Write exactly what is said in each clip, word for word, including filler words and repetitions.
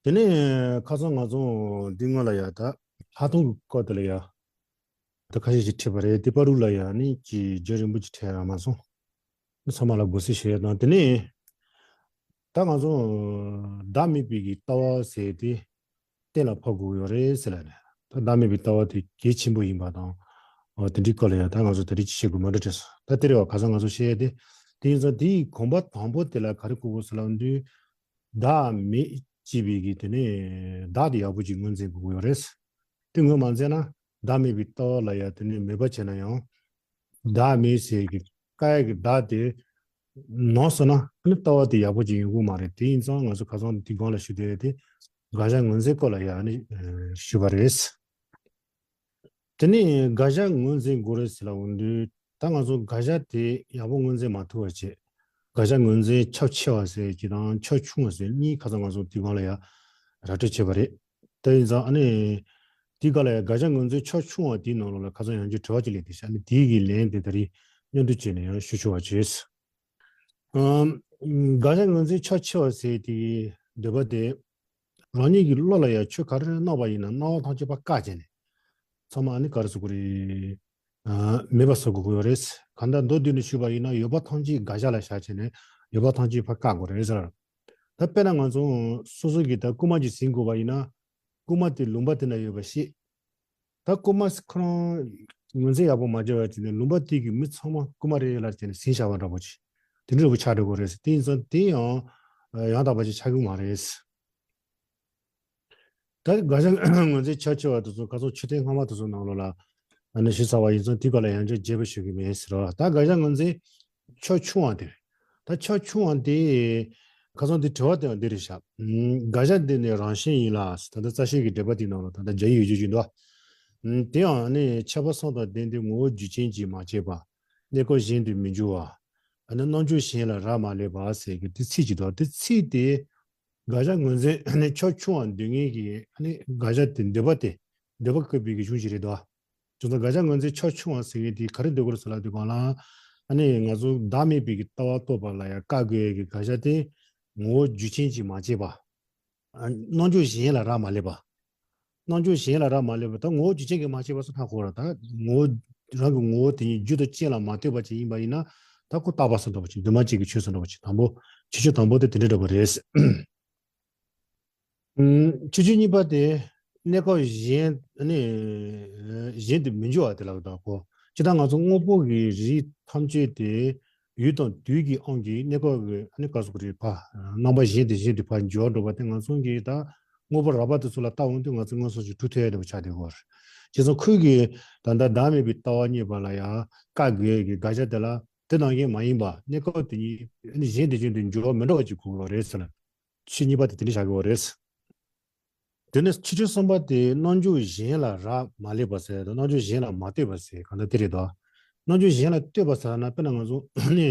དེ་ནས་ཁ་སང་ང་ཚོ་འདི་སྔོན་ལ་ཡ་ད་ལྷག་མཐོང་གི་སྐོར་དེ་ལ་ཡ་ད་ཁ་ཤས་ཤིག་ཁྲིད་པ་རེད། དེ་བར་དུ་ལ་ཡ་ནི་ཀྱི་རྒྱུན་རིང་པོ་ཅིག་ཁྲིད་ཡ་མ་སོང་། ཚང་མ་ལ་དགོངས་སེལ་ཞུ་ཡ་དང་། དེ་ནས་ད་ང་ཚོ་བདག་མེད་པའི་གི་ལྟ་བ་ཟེར་དེ་གཏན་ལ་ཕབ་དགོས་ཡོད་རེད་ཟེར་ལ་ནས། ད་བདག་མེད་པའི་ལྟ་བ་དེ་གལ་ཆེན་པོ་ཡིན་པ་དང་། འོ་དེ་འདྲའི་སྐོར་ལ་ཡང་ད་ང་ཚོ་དེ་རིགས་ཅིག་བཤད་དགོས་མ་འདྲ་དྲན་སོང་། ད་དེ་རེད་བ། ཁ་སང་ང་ཚོ་བཤད་ཡ་དེ། དེ་ཡིན་ཙང་དེའི་གོམ་པ་དང་པོ་དེ་ལ་ག་རེ་བཀོད་དགོས་ཟེར་ལབ་དུས། བདག་མེད་ཅེས་པའི་གི་དེ་ནས་བདག་དེ་ཡག་པོ་ཅིག་ངོས་འཛིན་དགོས་ཀྱི་ཡོད་རེད། དེ་ངོས་མ་འཛིན་ན་བདག་མེད་པའི་ལྟ་བ་ལ་ཡང་དེ་ནས་མོས་པ་བྱས་ན་ཡང་། བདག་མེད་ཟེར་གི་བཀག་ཡ་གི་བདག་དེ་ནོར་སོང་ན་ཨ་ནི་ལྟ་བ་དེ་ཡག་པོ་ཅིག་ཡོང་གི་མ་རེད། དེ་ཡིན་ཙང་ང་ཚོ་ཁ་སང་དེ་སྒང་ལ་ཞུ་བསྡད་དེ་དགག་བྱ་ངོས་འཛིན་སྐོར་ལ་ཡང་ཨ་ནི་ཞུས་པ་རེད། དེ་ནས་དགག་བྱ་ངོས་འཛིན་དགོས་རེད་ཟེར་ལབ་འོང་དུས། ད་ང་ཚོ་དགག་བྱ་དེ་ཡག་པོ་ངོས་འཛིན་མ་ཐུབ་པ་བྱས། དགག་བྱ་ངོས་འཛིན་ཁྱབ་ཆེ་བ་ཟེར་གྱི་དང་ཁྱབ་ཆུང་བ་ཟེར་གཉིས་ཁ་སང་ང་ཚོ་དེ་སྒང་ལ་ཡང་ར་སྤྲོད་བྱས་པ་རེད། དེ་ཡིན་ཙང་ཨ་ནི་དེ་སྒང་ལ་ཡང་དགག་བྱ་ངོས་འཛིན་ཁྱབ་ཆུང་བ་དེའི་ནང་ལོགས་ལ་ཁ་སང་ཡང་བསྐྱར་དྲི་བ་ཅིག་སླེབས་ཏེ་ཤག་ཨ་ནི་དེའི་གི་ལན་དེ་ད་རེས་མཉམ་དུ་བྱས་ནས་ཡང་ཞུ་ཆོག་པ་བྱས། ཨམ། དགག་བྱ་ངོས་འཛིན་ཁྱབ་ཆེ་བ་ཟེར་དེ་འདོད་པ་དེ། རང་ཉིད་ཀྱི་བློ་ལ་ཡང་ཆོས་ག་རེ་སྣང་བ་ཡིན་ན་སྣང་བ་ཐམས་ཅད་པ་བཀག་བྱས་ནས། ཚང་མ་ཨ་ནི་ག་རེ་ཟེར་དགོས་རེད། ཨ། མེད་པ་བཟོ་དགོས་ཀྱི་ཡོད་རེད། གང་ལྟར་མདོར་བསྡུས་ནས་ཞུས་པ་ཡིན་ན་ཡོད་པ་ཐམས་ཅད་དགག་བྱ་ལ་བཞག་བྱས་ནས་ཡོད་པ་ཐམས་ཅད་ཕར་བཀག་དགོས་རེད་ཟེར། ད་དཔེར་ན་ང་ཚོ་སོ་སོ་གིས་ད་རྐུན་མ་ཅིག་ཟིན་དགོས་པ་ཡིན་ན། རྐུན་མ་དེ་ལུང་པ་དེ་ན་ཡོད་པ་ཤེས། ད་རྐུན་མ་ཁོ་རང་ངོས་འཛིན་ཡག་པོ་མ་བྱས་པ་བྱས་ནས་ལུང་པ་དེ་གི་མི་ཚང་མ་རྐུན་མ་རེད་ལབ་བྱས་ནས་ཟིན་བཞག་པ་འདྲ་པོ་ཅིག་དེ་འདྲ་པོ་ཆགས་འགྲོ་གི་རེད། དེ་ཡིན་ཙང་དེ་ཡང་ཡང་དག་པ་ཅིག་ཆགས་ཀྱི་མ་རེད། ད་དགག་བྱ་ངོས་འཛིན་ཁྱབ་ཆེ་བ་དེ་ཚོ་ཁ་སང་ཆོས་ཐུན་སྔ་མ་དེ་ཚོ་ནང་ལོགས་ལ་ཨ་ནི་ཞུས་ཚར་བ་ཡིན་ཙང་དེའི་སྐོར་ལ་ཡང་བསྐྱར་རྒྱས་པ་ཞུ་གི་མེད་ཟེར་བ། ད་དགག་བྱ་ངོས་འཛིན་ཁྱབ་ཆུང་བ་དེ། ད་ཁྱབ་ཆུང་བ་དེ་ཁ་སང་དེ་དྲི་བ་དེ་ཡང་འདི་རེད་ཤག་དགག་བྱ་འདི་ནི་རང་བཞིན་ཡིན་ལ། ད་ལྟ་རྩ་ཤེའི་གི་འགྲེལ་པ་དེའི་ནང་ལ་ད་ལྟ་རྒྱ་ཡིག་ཡོད་རྒྱུ་ཅིག་འདུག་དེ་ཡང་ནི་ཁྱད་པར་གསུམ་དང་ལྡན་ཏེ་ངོ་བོ་རྒྱུ་ཅན་གྱིས་མ་སྐྱེས་པ། གནས་སྐབས་གཞན་དུ་མི་འགྱུར་བ། ཨ་ནི་རྣམ་འཇོག་གཞན་ལ་རག་མ་ལས་པ་ཟེར་གི་དེ་ཚིག་ཅིག་འདུག་དེ་ཚིག་དེ་དགག་བྱ་ངོས་འཛིན་ཨ་ནི་ཁྱབ་ཆུང་བ་འདོད་མཁན་གྱི་ཨ་ནི་དགག་བྱ་དེ་འདོད་པ་དེ་འདོད་པ་བཀོད་པའི་གི་གཞུང་ཞིག་རེད་འདུག་བྱས་ཙང་དགག་བྱ་ངོས་འཛིན་ཁྱབ་ཆུང་བ་ཟེར་མཁན་དེ་ག་རེ་འདོད་ཀྱི་རེད་ཟེར་ལབ་དུས་སྒང་ལ། ཨ་ནི་ང་ཚོ་བདག་མེད་པའི་གི་ལྟ་བ་རྟོགས་པ་ལ་ཡང་བཀག་དགོས་ཡས་ཀྱི་དགག་བྱ་དེ་ངོ་བོ་རྒྱུ་ཅན་གྱིས་མ་སྐྱེས་པ། རྣམ་འཇོག་གཞན་ལ་རག་མ་ལས་པ། རྣམ་འཇོག་གཞན་ལ་རག་མ་ལས་པ་ད་ངོ་བོ་རྒྱུ་ཅན་གྱིས་མ་སྐྱེས་པ་སོགས་ཧ་གོ་ར། ད་ངོ་བོ་རང་གི་ངོ་བོ་དེ་ཉིད་རྒྱུ་དང་རྐྱེན་ལ་མ་ལྟོས་པ་ཅིག་ཡིན་པ་ཡིན་ན། ད་ཁོ་རྟག་པ་སོགས་འདྲ་པོ་ཅིག་འདུས་མ་བྱས་ཀྱི་ཆོས་སོགས་འདྲ་པོ་ཅིག་དང་པོ་ཁྱད་ཆོས་དང་པོ་དེ་དེ་འདྲ་འདྲ་པོ་རེད། ཨུམ། ཁྱད་ཆོས་གཉིས་པ་དེ་གནས་སྐབས་གཞན་ནི་གཞན་དུ་མི་འགྱུར་བ་དེ་ལ་གདའ་གོ། ཇི་ལྟར་ང་ཚོ་དངོས་པོ་གི་རིགས་ཐམས་ཅད་དེ་ཡུལ་དང་དུས་ཀྱི་དབང་གིས་གནས་སྐབས་ཀྱི་ཨ་ནི་སྐབས་སུ་རིགས་པ་རྣམ་པ་གཞན་དུ་གཞན་དུ་ཕར་འགྱུར་བ་འགྲོ་བ་དེ་ང་ཚོ་གི་ད་དངོས་པོ་རགས་པ་དེ་ཚོ་ལ་ལྟ་འོང་དུས་ང་ཚོ་མངོན་སུམ་གྱིས་གྲུབ་ཐུབ་ཡ་འདྲ་པོ་ཆགས་བསྡད་ཡོད་རེད། བྱས་ཙང་ཁོས་གི་ད་ལྟ་བདག་མེད་པའི་ལྟ་བ་རྙེད་པ་ལ་ཡང་བཀག་དགོས་ཀྱི་དགག་བྱ་དེ་ལ་དེ་ནང་བཞིན་མ་ཡིན་པ་གནས་སྐབས་དེ་ཉིད་ཨ་ནི་གཞན་དུ་གཞན་དུ་འགྱུར་བ་མི་འགྲོ་བ་ཅིག་དགོས་ཀྱི་རེད་ཟེར་ན། ཁྱད་ཆོས་གཉིས་པ་དེ་དེ་འདྲ་བཞག་གི་ཡོད་རེད། དེ་ནས་ཁྱད་ཆོས་གསུམ་པ་དེ་རྣམ་འཇོག་གཞན་ལ་རག་མ་ལས་པ་ཟེར་ཡ་དང་རྣམ་འཇོག་གཞན་ལ་མ་ལྟོས་པ་ཟེར་གང་ལྟར་དེ་རེད་དོ། རྣམ་འཇོག་གཞན་ལ་ལྟོས་པ་ཟེར་ན་དཔེར་ན་ང་ཚོ་ནི་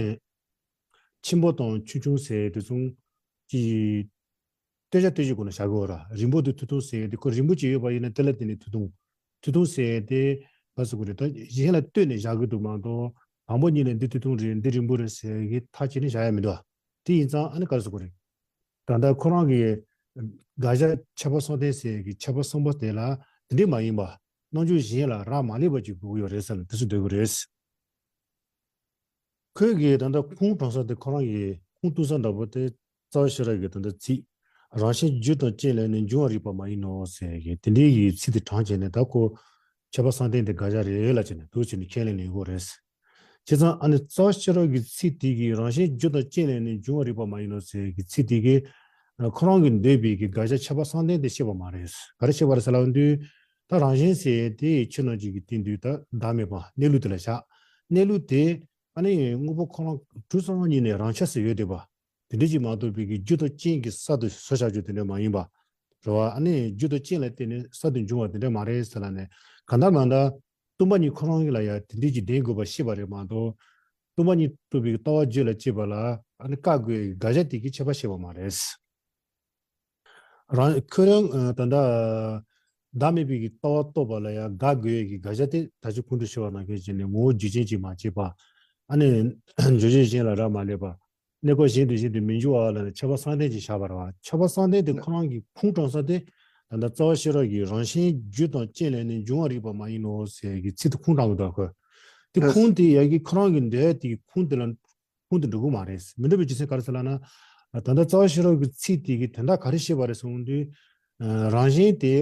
ཆེན་པོ་དང་ཆུང་ཆུང་ཟེར་དེ་ཚོ་གི་ལྟོས་བྱ་ལྟོས་གཞིའི་སྒོ་ནས་བཞག་གི་ཡོད་ར། རིང་པོ་དང་ཐུང་ཐུང་ཟེར་དེ་ཁོ་རིང་པོ་ཅིག་ཡོད་པ་ཡིན་ན་དེ་ལ་བརྟེན་ནས་ཐུང་ཐུང་། ཐུང་ཐུང་ཟེར་དེ་ག་ཟེར་དགོས་རེད། ད་གཞན་ལ་ལྟོས་ནས་བཞག་གི་འདུག་མ་གཏོགས་དང་པོ་ཉིད་ནས་འདི་ཐུང་ཐུང་རེད་འདི་རིང་པོ་རེད་ཟེར་གི་ཐག་བཅད་ནས་བཞག་ཡ་མི་འདུག་དེ་ཡིན་ཙང་ཨ་ནི་ག་རེ་ཟེར་དགོས་རེད། ད་ལྟ་ཁོ་རང་གི་དགག་བྱ་ཁྱད་པར་གསུམ་ལྡན་ཟེར་གི་ཁྱད་པར་གསུམ་པོ་དེ་ལ་དེ་འདྲས་མ་ཡིན་པ། རྣམ་འཇོག་གཞན་ལ་རག་མ་ལས་པ་ཅིག་དགོས་ཀྱི་ཡོད་རེད་ཟེར་ན་དེ་ཚོ་འདོད་ཀྱི་རེད། ཁོས་གི་ད་ལྟ་ཁུངས་དྲངས་ས་དེ་ཁོ་རང་གི་ཁུངས་གཏུགས་ས་འདྲ་པོ་དེ་རྩ་བ་ཤེས་རབ་ཀྱི་ད་ལྟ་ཚིག་རང་བཞིན་རྒྱུ་དང་རྐྱེན་ལས་ནི་འབྱུང་བར་རིགས་པ་མ་ཡིན་ནོ་ཟེར་གི་དེ་འདྲའི་གི་ཚིག་དེ་དྲངས་བྱས་ནས་ད་ཁོ་ཁྱད་པར་གསུམ་ལྡན་དེ་དགག་བྱ་རེད་ལབ་བྱས་ནས་འདུག་བྱས་ནས་ཁས་ལེན་ལེན་དགོས་རེད། བྱས་ཙང་ཨ་ནི་རྩ་བ་ཤེས་རབ་ཀྱི་ཚིག་དེ་གིས་རང་བཞིན་རྒྱུ་དང་རྐྱེན་ལས་ནི་འབྱུང་བར་རིགས་པ་མ་ཡིན་ནོ་ཟེར་གྱི་ཚིག་དེ་གིས་ཁོ་རང་གིས་འདོད་པའི་གི་དགག་བྱ་ཁྱད་པར་གསུམ་ལྡན་དེ་བཤད་པ་མ་རེད། ག་རེ་བཤད་པ་རེད་ཟེར་ལབ་དུས། ད་རང་བཞིན་ཟེར་དེ་ཆོས་རྣམས་ཀྱི་གི་སྟེང་དུ་ད་བདག་མེད་པ་གནས་ལུགས་དེ་ལ་བཞག་གནས་ལུགས་དེ་ཨ་ནི་དངོས་པོ་ཁོ་རང་གྲུབ་ཙམ་ཉིད་ནས་རང་ཆས་སུ་ཡོད་བསྡད་པ། དེ་འདྲ་ཅིག་མ་གཏོགས་པའི་གི་རྒྱུ་དང་རྐྱེན་གྱི་གསར་དུ་བཟོ་བྱ་རྒྱུ་དེ་འདྲ་མ་ཡིན་པ། རེད་བ། ཨ་ནི་རྒྱུ་དང་རྐྱེན་ལ་བརྟེན་ནས་གསར་དུ་འབྱུང་བ་དེ་འདྲ་མ་རེད་ཟེར་ལབ་ནས་གང་ལྟར་མ་ལྟར། སྟོང་པ་ཉིད་ཁོ་རང་ལ་ཡང་དེ་འདྲས་ཀྱི་ལྡན་དགོས་པ་ཤེས་པ་རེད་མ་གཏོགས། སྟོང་པ་ཉིད་རྟོགས་པའི་ལྟ་བ་རྒྱུད་ལ་སྐྱེས་པ་ལ་ཨ་ནི་བཀག་དགོས་ཡའི་དགག་བྱ་དེ་གི་ཁྱད་པར་ཤེས་པ་མ་རེད། རང་ཁོ་རང་ད་ལྟ་བདག་མེད་པའི་གི་ལྟ་བ་རྟོགས་པ་ལ་ཡང་དགག་དགོས་ཡའི་གི་དགག་བྱ་དེ་ད་ཅི་གོང་དུ་ཞུས་པ་ནང་བཞིན་བྱས་ནས་ངོ་བོ་རྒྱུ་ཅན་གྱིས་མ་སྐྱེས་པ། ཨ་ནི་འཇོག་བྱེད་གཞན་ལ་རག་མ་ལས་པ། གནས་སྐབས་གཞན་དུ་གཞན་དུ་མི་འགྱུར་བ་ལ་ནི་ཁྱད་པར་གསལ་བཏབ་ཅེས་བྱ་བ་རེད་བ། ཁྱད་པར་གསལ་བཏབ་དེ་ཁོ་རང་གི་ཁུངས་དྲངས་ས་དེ་ད་ལྟ་རྩ་བ་ཤེས་རབ་ཀྱི་རང་བཞིན་རྒྱུ་དང་རྐྱེན་ལས་ནི་འབྱུང་བར་རིགས་པ་མ་ཡིན་ནོ་ཟེར་གྱི་ཚིག་དེ་ཁུངས་དྲངས་ཀྱི་འདུག་ག། དེ་ཁུངས་དེ་ཡ་གི་ཁོ་རང་གི་འདོད་ཡ་དེ་གི་ཁུངས་དེ་ལ་ཁུངས་དེ་འགྲོ་གི་མ་རེད། མི་འགྲོ་བའི་རྒྱུ་མཚན་ག་རེ་ཟེར་ལབ་ན། ད་ལྟ་རྩ་བ་ཤེས་རབ་ཀྱི་ཚིག་དེ་གི་དོན་དག་ག་རེ་བཤད་པ་རེད་གསུངས་དུས། རང་བཞིན་དེ་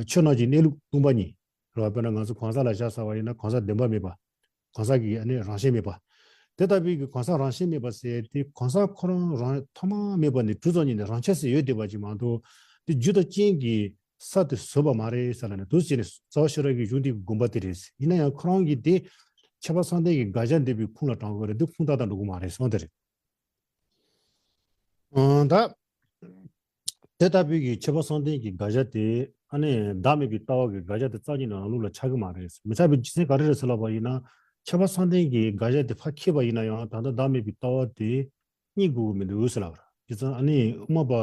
ཆོས་རྣམས་ཀྱི་གནས་ལུགས་སྟོང་པ་ཉིད་རེད་བ། དཔེར་ན་ང་ཚོ་གང་ཟག་ལ་བཞག་ས་བ་ཡིན་ན་གང་ཟག་བདེན་པ་མེད་པ། གང་ཟག་གི་ཨ་ནི་རང་བཞིན་མེད་པ། དེ་ལྟ་བུའི་གི་གང་ཟག་རང་བཞིན་མེད་པ་ཟེར་དེ་གང་ཟག་ཁོ་རང་རང་ཐོག་མ་མེད་པ་ནས་གྲུབ་ཙམ་ཉིད་ནས་རང་ཆས་སུ་ཡོད་བསྡད་པ་ཅིག་མ་གཏོགས། དེ་རྒྱུ་དང་རྐྱེན་གྱིས་གསར་དུ་བཟོས་པ་མ་རེད་ཟེར་ལབ་ནས་འདུག་ཟེར་ནས་རྩ་བ་ཤེས་རབ་ཀྱི་གཞུང་དེའི་དགོངས་པ་དེ་རེད། ཡིན་ན་ཡང་ཁོ་རང་གིས་དེ་ཁྱད་པར་གསལ་བཏབ་ཀྱི་དགག་བྱ་འདེབས་པའི་ཁུངས་ལ་དྲངས་དགོས་རེད། འདི་ཁུངས་ཏག་ཏག་འགྲོ་གི་མ་རེད་གསུངས་དེ་རེད། ཨང་ད། དེ་ལྟ་བུའི་གི་ཁྱད་པར་གསལ་བཏབ་ཀྱི་དགག་བྱ་དེ་ཨ་ནི་བདག་མེད་པའི་ལྟ་བ་གི་དགག་བྱ་དེ་རྩ་བ་ཉིད་ནས་རང་ལུགས་ལ་ཆགས་ཀྱི་མ་རེད། མི་ཆགས་པའི་རྒྱུ་མཚན་ག་རེ་རེད་ཟེར་ལབ་པ་ཡིན་ན། ཁྱད་པར་གསལ་བཏབ་ཀྱི་དགག་བྱ་དེ་ཕར་འཁྱེར་བ་ཡིན་ན་ཡང་ད་ལྟ་བདག་མེད་པའི་ལྟ་བ་དེ་རྙེད་དགོས་ཀྱི་མི་འདུག་ཟེར་ལབ་པ་རེད། བྱས་ཙང་ཨ་ནི་དབུ་མ་པ་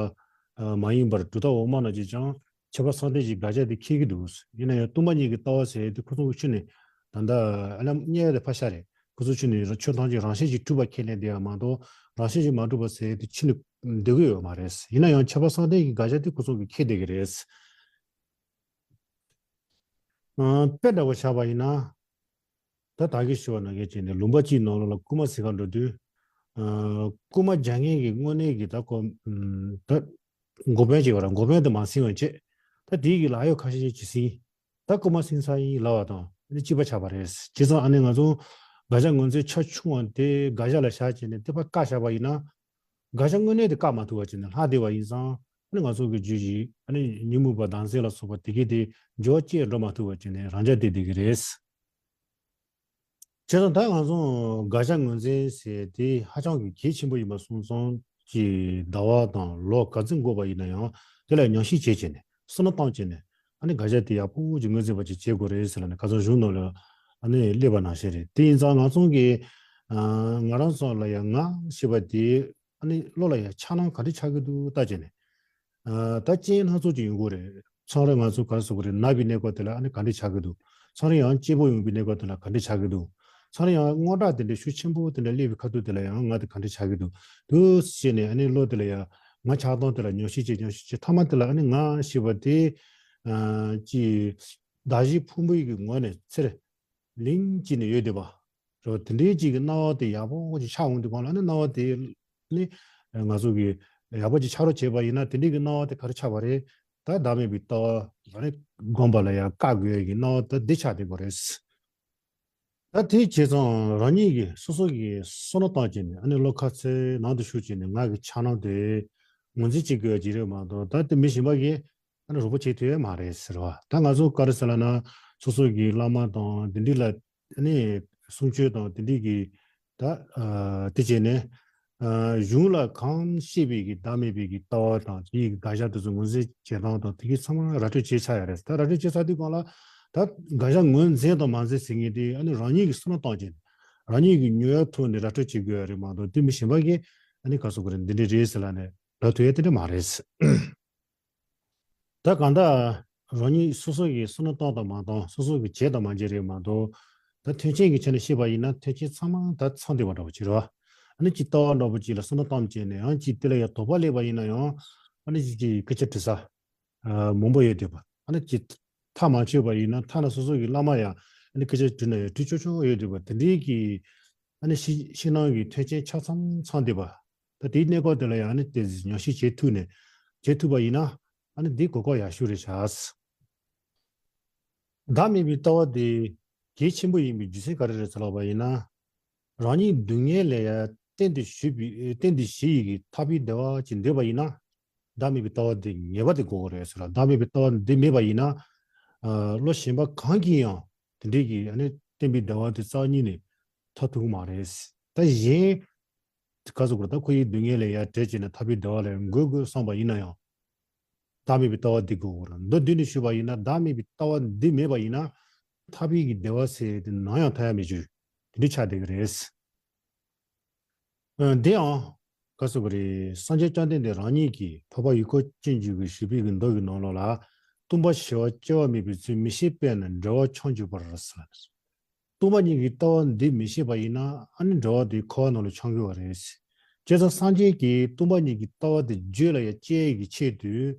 མ་ཡིན་པར་གྲུབ་མཐའ་འོག་མ་རྣམས་ཀྱིས་ཀྱང་ཁྱད་པར་གསལ་བཏབ་ཀྱི་དགག་བྱ་དེ་འཁྱེར་གྱི་འདུག། ཡིན་ན་ཡང་སྟོང་པ་ཉིད་ཀྱི་ལྟ་བ་ཟེར་དེ་ཁོ་ཚོ་གི་ཆོས་ནི་ད་ལྟ་ཨ་ལམ་རྙེད་ཡ་དེ་ཕར་བཞག་རེད། ཁོ་ཚོ་ཆོས་ནི་ཆོས་ཐམས་ཅད་རང་བཞིན་གྱིས་གྲུབ་པ་ཁས་ལེན་བསྡད་ཡ་མ་གཏོགས་རང་བཞིན་གྱིས་མ་གྲུབ་པ་ཟེར་དེ་ཕྱི་ནས་འདོད་ཀྱི་ཡོད་མ་རེད། ཡིན་ན་ཡང་ཁྱད་པར་གསལ་བཏབ་ཀྱི་དགག་བྱ་དེ་ཁོ་ཚོ་གིས་འཁྱེར་བསྡད་ཀྱི་རེད། ཨ་དཔེ་འདྲ་བོ་བཞག་པ་ཡིན་ན། ད་ད་གིན་ཞུས་པ་ནང་བཞིན་བྱས་ནས་ལུང་པ་གཅིག་ནང་ལོགས་ལ་རྐུན་མ་ཟིན་ག་འགྲོ་དུས། ཨ་རྐུན་མ་རྒྱག་མཁན་གྱི་དངོས་གནས་ཀྱི་ད་ཁོ་ད་འགོ་དཔོན་ཅིག་ཡོད་ར། འགོ་དཔོན་དེ་མ་ཟིན་པ་བྱས། ད་དེའི་གི་ལཱ་གཡོག་ཁ་ཤས་ཅིག་ཟིན། ད་རྐུན་མ་ཟིན་ཚར་ཡིན་ལབ་པ་དང་ཨ་ནི་གཅིག་པ་ཆགས་པ་རེད། བྱས་ཙང་ཨ་ནི་ང་ཚོ་དགག་བྱ་ངོས་འཛིན་ཆ་ཆུང་བ་དེ་དགག་བྱ་ལ་བཞག་བྱས་ནས་དེ་ཕར་བཀག་བཞག་པ་ཡིན་ན། དགག་བྱ་དངོས་གནས་དེ་བཀག་མ་ཐུབ་པ་བྱས་ནས་ལྷག་བསྡད་པ་ཡིན་ཙང་ཨ་ནི་ང་ཚོ་གི་རྒྱུད་ཀྱི་ཨ་ནི་ཉོན་མོངས་པ་བདག་འཛིན་ལ་སོགས་པ་དེ་གས་དེ་འགྱུར་བ་སྐྱེ་འགྲོ་མ་ཐུབ་པ་བྱས་ནས་རང་འཇགས་བསྡད་བསྡད་ཀྱི་རེད། བྱས་ཙང་ད་ང་ཚོ་དགག་བྱ་ངོས་འཛིན་ཟེར་དེ་ཧ་ཅང་གི་གལ་ཆེན་པོ་ཡིན་པ་སོང་ཙང་གི་ཟླ་བ་དང་ལོ་ག་ཚོད་འགོར་བ་ཡིན་ན་ཡང་དེ་ལ་ཉམས་ཞིབ་བྱས་བྱས་ནས་བསམ་བློ་བཏང་བྱས་ནས་ཨ་ནི་དགག་བྱ་དེ་ཡག་པོ་ཅིག་ངོས་འཛིན་པ་ཅིག་བྱེད་དགོས་རེད་ཟེར་ལབ་ནས་ཁ་སང་གཞུང་ནང་ལ་ཨ་ནི་སླེབས་པ་ནང་བཞིན་རེད། དེ་ཡིན་ཙང་ང་ཚོ་གི་ཨ་ང་རང་ཚོ་ལ་ཡང་ང་ཞེས་པ་དེ་ཨ་ནི་བློ་ལ་ཡང་འཆར་སྣང་ག་འདྲ་ཆགས་ཀྱི་འདུག་ལྟ་བྱས་ནས། ཨ་ད་རྐྱེན་སྣ་ཚོགས་ཅིག་ཡོང་གི་རེད། མཚམས་རེ་ང་ཚོ་ག་རེ་ཟེར་དགོས་རེད། ན་བའི་གནས་སྐབས་དེ་ལ་ཨ་ནི་ག་འདྲ་ཆགས་ཀྱི་འདུག། མཚམས་རེ་ཡང་སྐྱིད་པོ་ཡོང་བའི་གནས་སྐབས་དེ་ལ་ག་འདྲ་ཆགས་ཀྱི་འདུག། མཚམས་རེ་ཡང་དངངས་སྐྲག་དེ་འདྲ་ཤུགས་ཆེན་པོ་དེ་འདྲ་སླེབས་པའི་ཁ་ཐུག་དེ་ལ་ཡང་ང་དེ་ག་འདྲ་ཆགས་ཀྱི་འདུག། འདུག་ཟེར་ནས་ཨ་ནི་བློ་དེ་ལ་ཡང་ང་ཆགས་སྡང་དེ་ལ་ཉམས་ཞིབ་བྱེད། ཉམས་ཞིབ་བྱེད། མཐའ་མ་དེ་ལ་ཨ་ནི་ང་ཞེས་པ་དེ་ཨ་ཅི་གདགས་གཞི་ཕུང་པོའི་གི་ངོས་ནས་ཚེར། ལིང་གཅིག་ནས་ཡོད་བསྡད་པ། རེད་བ། དེ་འདྲའི་གཅིག་གི་སྣང་བ་དེ་ཡག་པོ་ཅིག་ཆགས་འོང་དུས་གང་ལ་ནི་སྣང་བ་དེ་ནི་ང་ཚོ་གི་ཡག་པོ་ཅིག་ཆགས་རོགས་བྱས་པ་ཡིན་ན་དེ་འདྲའི་གི་སྣང་བ་དེ་ག་རེ་ཆགས་པ་རེད། ད་བདག་མེད་པའི་ལྟ་བ་ཨ་ནི་སྒོམ་པ་ལ་ཡང་བཀག་དགོས་ཀྱི་སྣང་བ་ད་འདི་ཆགས་བསྡད་པ་རེད། ད་དེ་བྱས་ཙང་རང་ཉིད་ཀྱིས་སོ་སོ་གིས་བསམ་བློ་བཏང་བྱས་ནས་ཨ་ནི་བློ་ཁ་ཚོས་ནང་དུ་ཞུགས་བྱས་ནས་ང་གི་འཆར་སྣང་དེ་ངོས་འཛིན་བྱེད་དགོས་ཀྱི་རེད་མ་གཏོགས་ད་དེ་མི་གཞན་པ་གིས་ཨ་ནི་རོགས་པ་བྱེད་ཐུབ་ཡ་མ་རེད་ཟེར་བ། ད་ང་ཚོ་ག་རེ་ཟེར་ལབ་ན་སོ་སོ་གི་བླ་མ་དང་དེ་འདྲ་ལ་ཨ་ནི་གསུང་ཆོས་དང་དེ་འདྲ་གི་ད་ཨ་དེ་བྱས་ནས་ཨ་གཞུང་ལ་གང་བཤད་པའི་གི་བདག་མེད་པའི་གི་ལྟ་བ་དང་དེའི་གི་དགག་བྱ་དེ་ཚོ་ངོས་འཛིན་བྱེད་སྟངས་དང་དེ་གི་ཚང་མ་ར་སྤྲོད་བྱས་ཚར་ཡ་རེད། ད་ར་སྤྲོད་བྱས་ཚར་དུས་གང་ལ་ད་དགག་བྱ་ངོས་འཛིན་དང་མ་འཛིན་ཟེར་མཁན་དེ་ཨ་ནི་རང་ཉིད་ཀྱིས་བསམ་བློ་བཏང་བྱས་ནས་རང་ཉིད་ཀྱིས་མྱོང་བའི་ཐོག་ནས་ར་སྤྲོད་བྱེད་དགོས་ཡ་རེད་མ་གཏོགས་དེ་མི་གཞན་པ་གིས་ཨ་ནི་ག་ཟེར་དགོས་རེད། འདི་འདྲ་རེད་ཟེར་ལབ་ནས་ལབ་ཐུབ་ཡ་དེ་འདྲ་མ་རེད། ད་གང་ལྟར་རང་ཉིད་སོ་སོ་གིས་བསམ་བློ་བཏང་དང་མ་བཏང་། སོ་སོ་གིས་བྱས་དང་མ་བྱས་རེད་མ་གཏོགས། ད་མཐུན་རྐྱེན་གྱི་ཆ་ནས་བཤད་པ་ཡིན་ན་མཐུན་རྐྱེན་ཚང་མ་ད་ཚང་བསྡད་པ་འདྲ་པོ་ཅིག་རེད་བ། ཨ་ནི་ཅིག་ལྟ་བ་འདྲ་པོ་ཅིག་ལ་བསམ་བློ་བཏང་བྱས་ནས་ཡང་ཅིག་དེ་ལ་ཡང་དོགས་པ་སླེབས་པ་ཡིན་ན་ཡང་ཨ་ནི་ཅིག་ཅིག་སྐད་ཆ་དྲི་ས་མང་པོ་ཡོད་བསྡད་པ། ཨ་ནི་ཅིག་ཐག་མ་ཆོད་པ་ཡིན་ན་ཐ་ན་སོ་སོ་གི་བླ་མ་ཡང་ཨ་ནི་སྐད་ཆ་དྲིས་ན་ཡང་དྲི་ཆོག་ཆོག་ཡོད་བསྡད་པ། དེ་འདྲའི་གི་ཨ་ནི་ཕྱི་ཕྱི་ནང་གི་མཐུན་རྐྱེན་ཆ་ཚང་ཚང་བསྡད་པ། ད་དེའི་གནས་སྐབས་དེ་ལ་ཡང་ཨ་ནི་དེ་ཉམས་ཞིབ་བྱེད་ཐུབ་ནས་བྱེད་ཐུབ་པ་ཡིན་ན་ཨ་ནི་འདི་གོ་སྐབས་ཡག་ཤོས་རེད་ཤག། བདག་མེད་པའི་ལྟ་བ་དེ་གལ་ཆེན་པོ་ཡིན་པའི་རྒྱུ་མཚན་ག་རེ་རེད་ཟེར་ལབ་པ་ཡིན་ན། རང་ཉིད་སྡུག་བསྔལ་ལས་ཡང་གཏན་དུ་ཞི་བའི་གཏན་དུ་ཞི་ཡི་གི་ཐར་པའི་བདེ་བ་ཅིག་འདོད་པ་ཡིན་ན། བདག་མེད་པའི་ལྟ་བ་དེ་ངེས་པར་དུ་དགོས་ཀྱི་རེད་ཟེར་ལ། བདག་མེད་པའི་ལྟ་བ་འདི་མེད་པ་ཡིན་ན། ཨ་བློ་གཞན་པ་གང་གིས་ཡང་དེ་འདྲའི་གི་ཨ་ནི་བསྟན་པའི་བདེ་བ་དེ་རྩ་བ་ཉིད་ནས་ཐོབ་ཐུབ་ཀྱི་མ་རེད། ད་གཞན་ག་ཟེར་དགོས་རེད། ད་ཁོ་ཡི་སྡུག་བསྔལ་ལས་ཡར་བྲལ་བྱས་ནས་ཐར་པའི་བདེ་བ་ལ་འགོད་དགོས་བསམ་པ་ཡིན་ན་ཡང་། བདག་མེད་པའི་ལྟ་བ་འདི་དགོས་ཀྱི་རེད། མདོར་བསྡུས་ནས་ཞུས་པ་ཡིན་ན་བདག་མེད་པའི་ལྟ་བ་འདི་མེད་པ་ཡིན་ན། ཐར་པའི་གི་བདེ་བ་ཟེར་དེ་ནམ་ཡང་ཐར་ཡ་མེད་རྒྱུ་དེ་འདྲ་ཆགས་བསྡད་ཀྱི་རེད། ཨ་འདི་ཡང་ག་ཟེར་དགོས་རེད། སངས་རྒྱས་བཅོམ་ལྡན་འདས་རང་ཉིད་ཀྱིས་འཕགས་པ་ཡུལ་འཁོར་ཅན་བརྒྱུད་ཀྱི་ཞུས་པའི་གི་མདོ་གི་ནང་ལོགས་ལ། སྟོང་པ་ཞི་བ་སྐྱེ་བ་མེད་པའི་ཚུལ་མི་ཤེས་པས་ན་འབྲེལ་བར་འཁྱམས་འགྱུར་བར་ཟེར། སྟོང་པ་ཉིད་ཀྱི་ལྟ་བ་འདི་མི་ཤེས་པ་ཡིན་ན་ཨ་ནི་འབྲེལ་བ་དེ་འཁོར་བ་ནང་ལ་འཁྱམས་འགྱུར་བ་རེད། བྱས་ཙང་སངས་རྒྱས་ཀྱིས་སྟོང་པ་ཉིད་ཀྱི་ལྟ་བ་དེ་རྒྱུད་ལ་ཡང་སྐྱེ་ཡས་ཀྱི་ཆེད་དུ།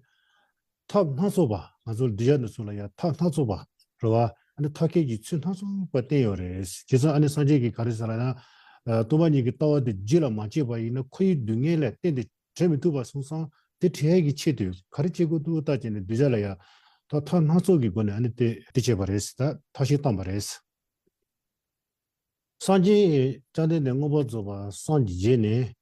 ཐབས་སྣ་ཚོགས་པ། ང་ཚོ་གདུལ་བྱ་འདི་ཚོ་ལ་ཡང་ཐབས་སྣ་ཚོགས་པ་རེད་བ། ཨ་ནི་ཐབས་མཁས་ཀྱི་ཚུལ་སྣ་ཚོགས་པ་བསྟན་ཡོད་རེད། བྱས་ཙང་ཨ་ནི་སངས་རྒྱས་ཀྱིས་ག་རེ་ཟེར་ལབ་ན། ཨ། སྟོང་པ་ཉིད་ཀྱི་ལྟ་བ་དེ་རྒྱུད་ལ་མ་སྐྱེས་པ་ཡིན་ན་འཁོར་བའི་སྡུག་བསྔལ་ལས་གཏན་དུ་བྲལ་མི་ཐུབ་པ་སོང་ཙང་དེ་བྲལ་ཡས་ཀྱི་ཆེད་དུ་ག་རེ་བྱེད་དགོས་འདུག་ལྟ་བྱས་ནས་གདུལ་བྱ་ལ་ཡང་ཐབས་ཐབས་སྣ་ཚོགས་ཀྱི་སྒོ་ནས་ཨ་ནི་དེ་དེ་བྱས་པ་རེད། ད་ཐབས་ཤེས་བཏང་པ་རེད། སངས་རྒྱས་བཅོམ་ལྡན་འདས་མངོན་པར་རྫོགས་པར་སངས་རྒྱས་ནས་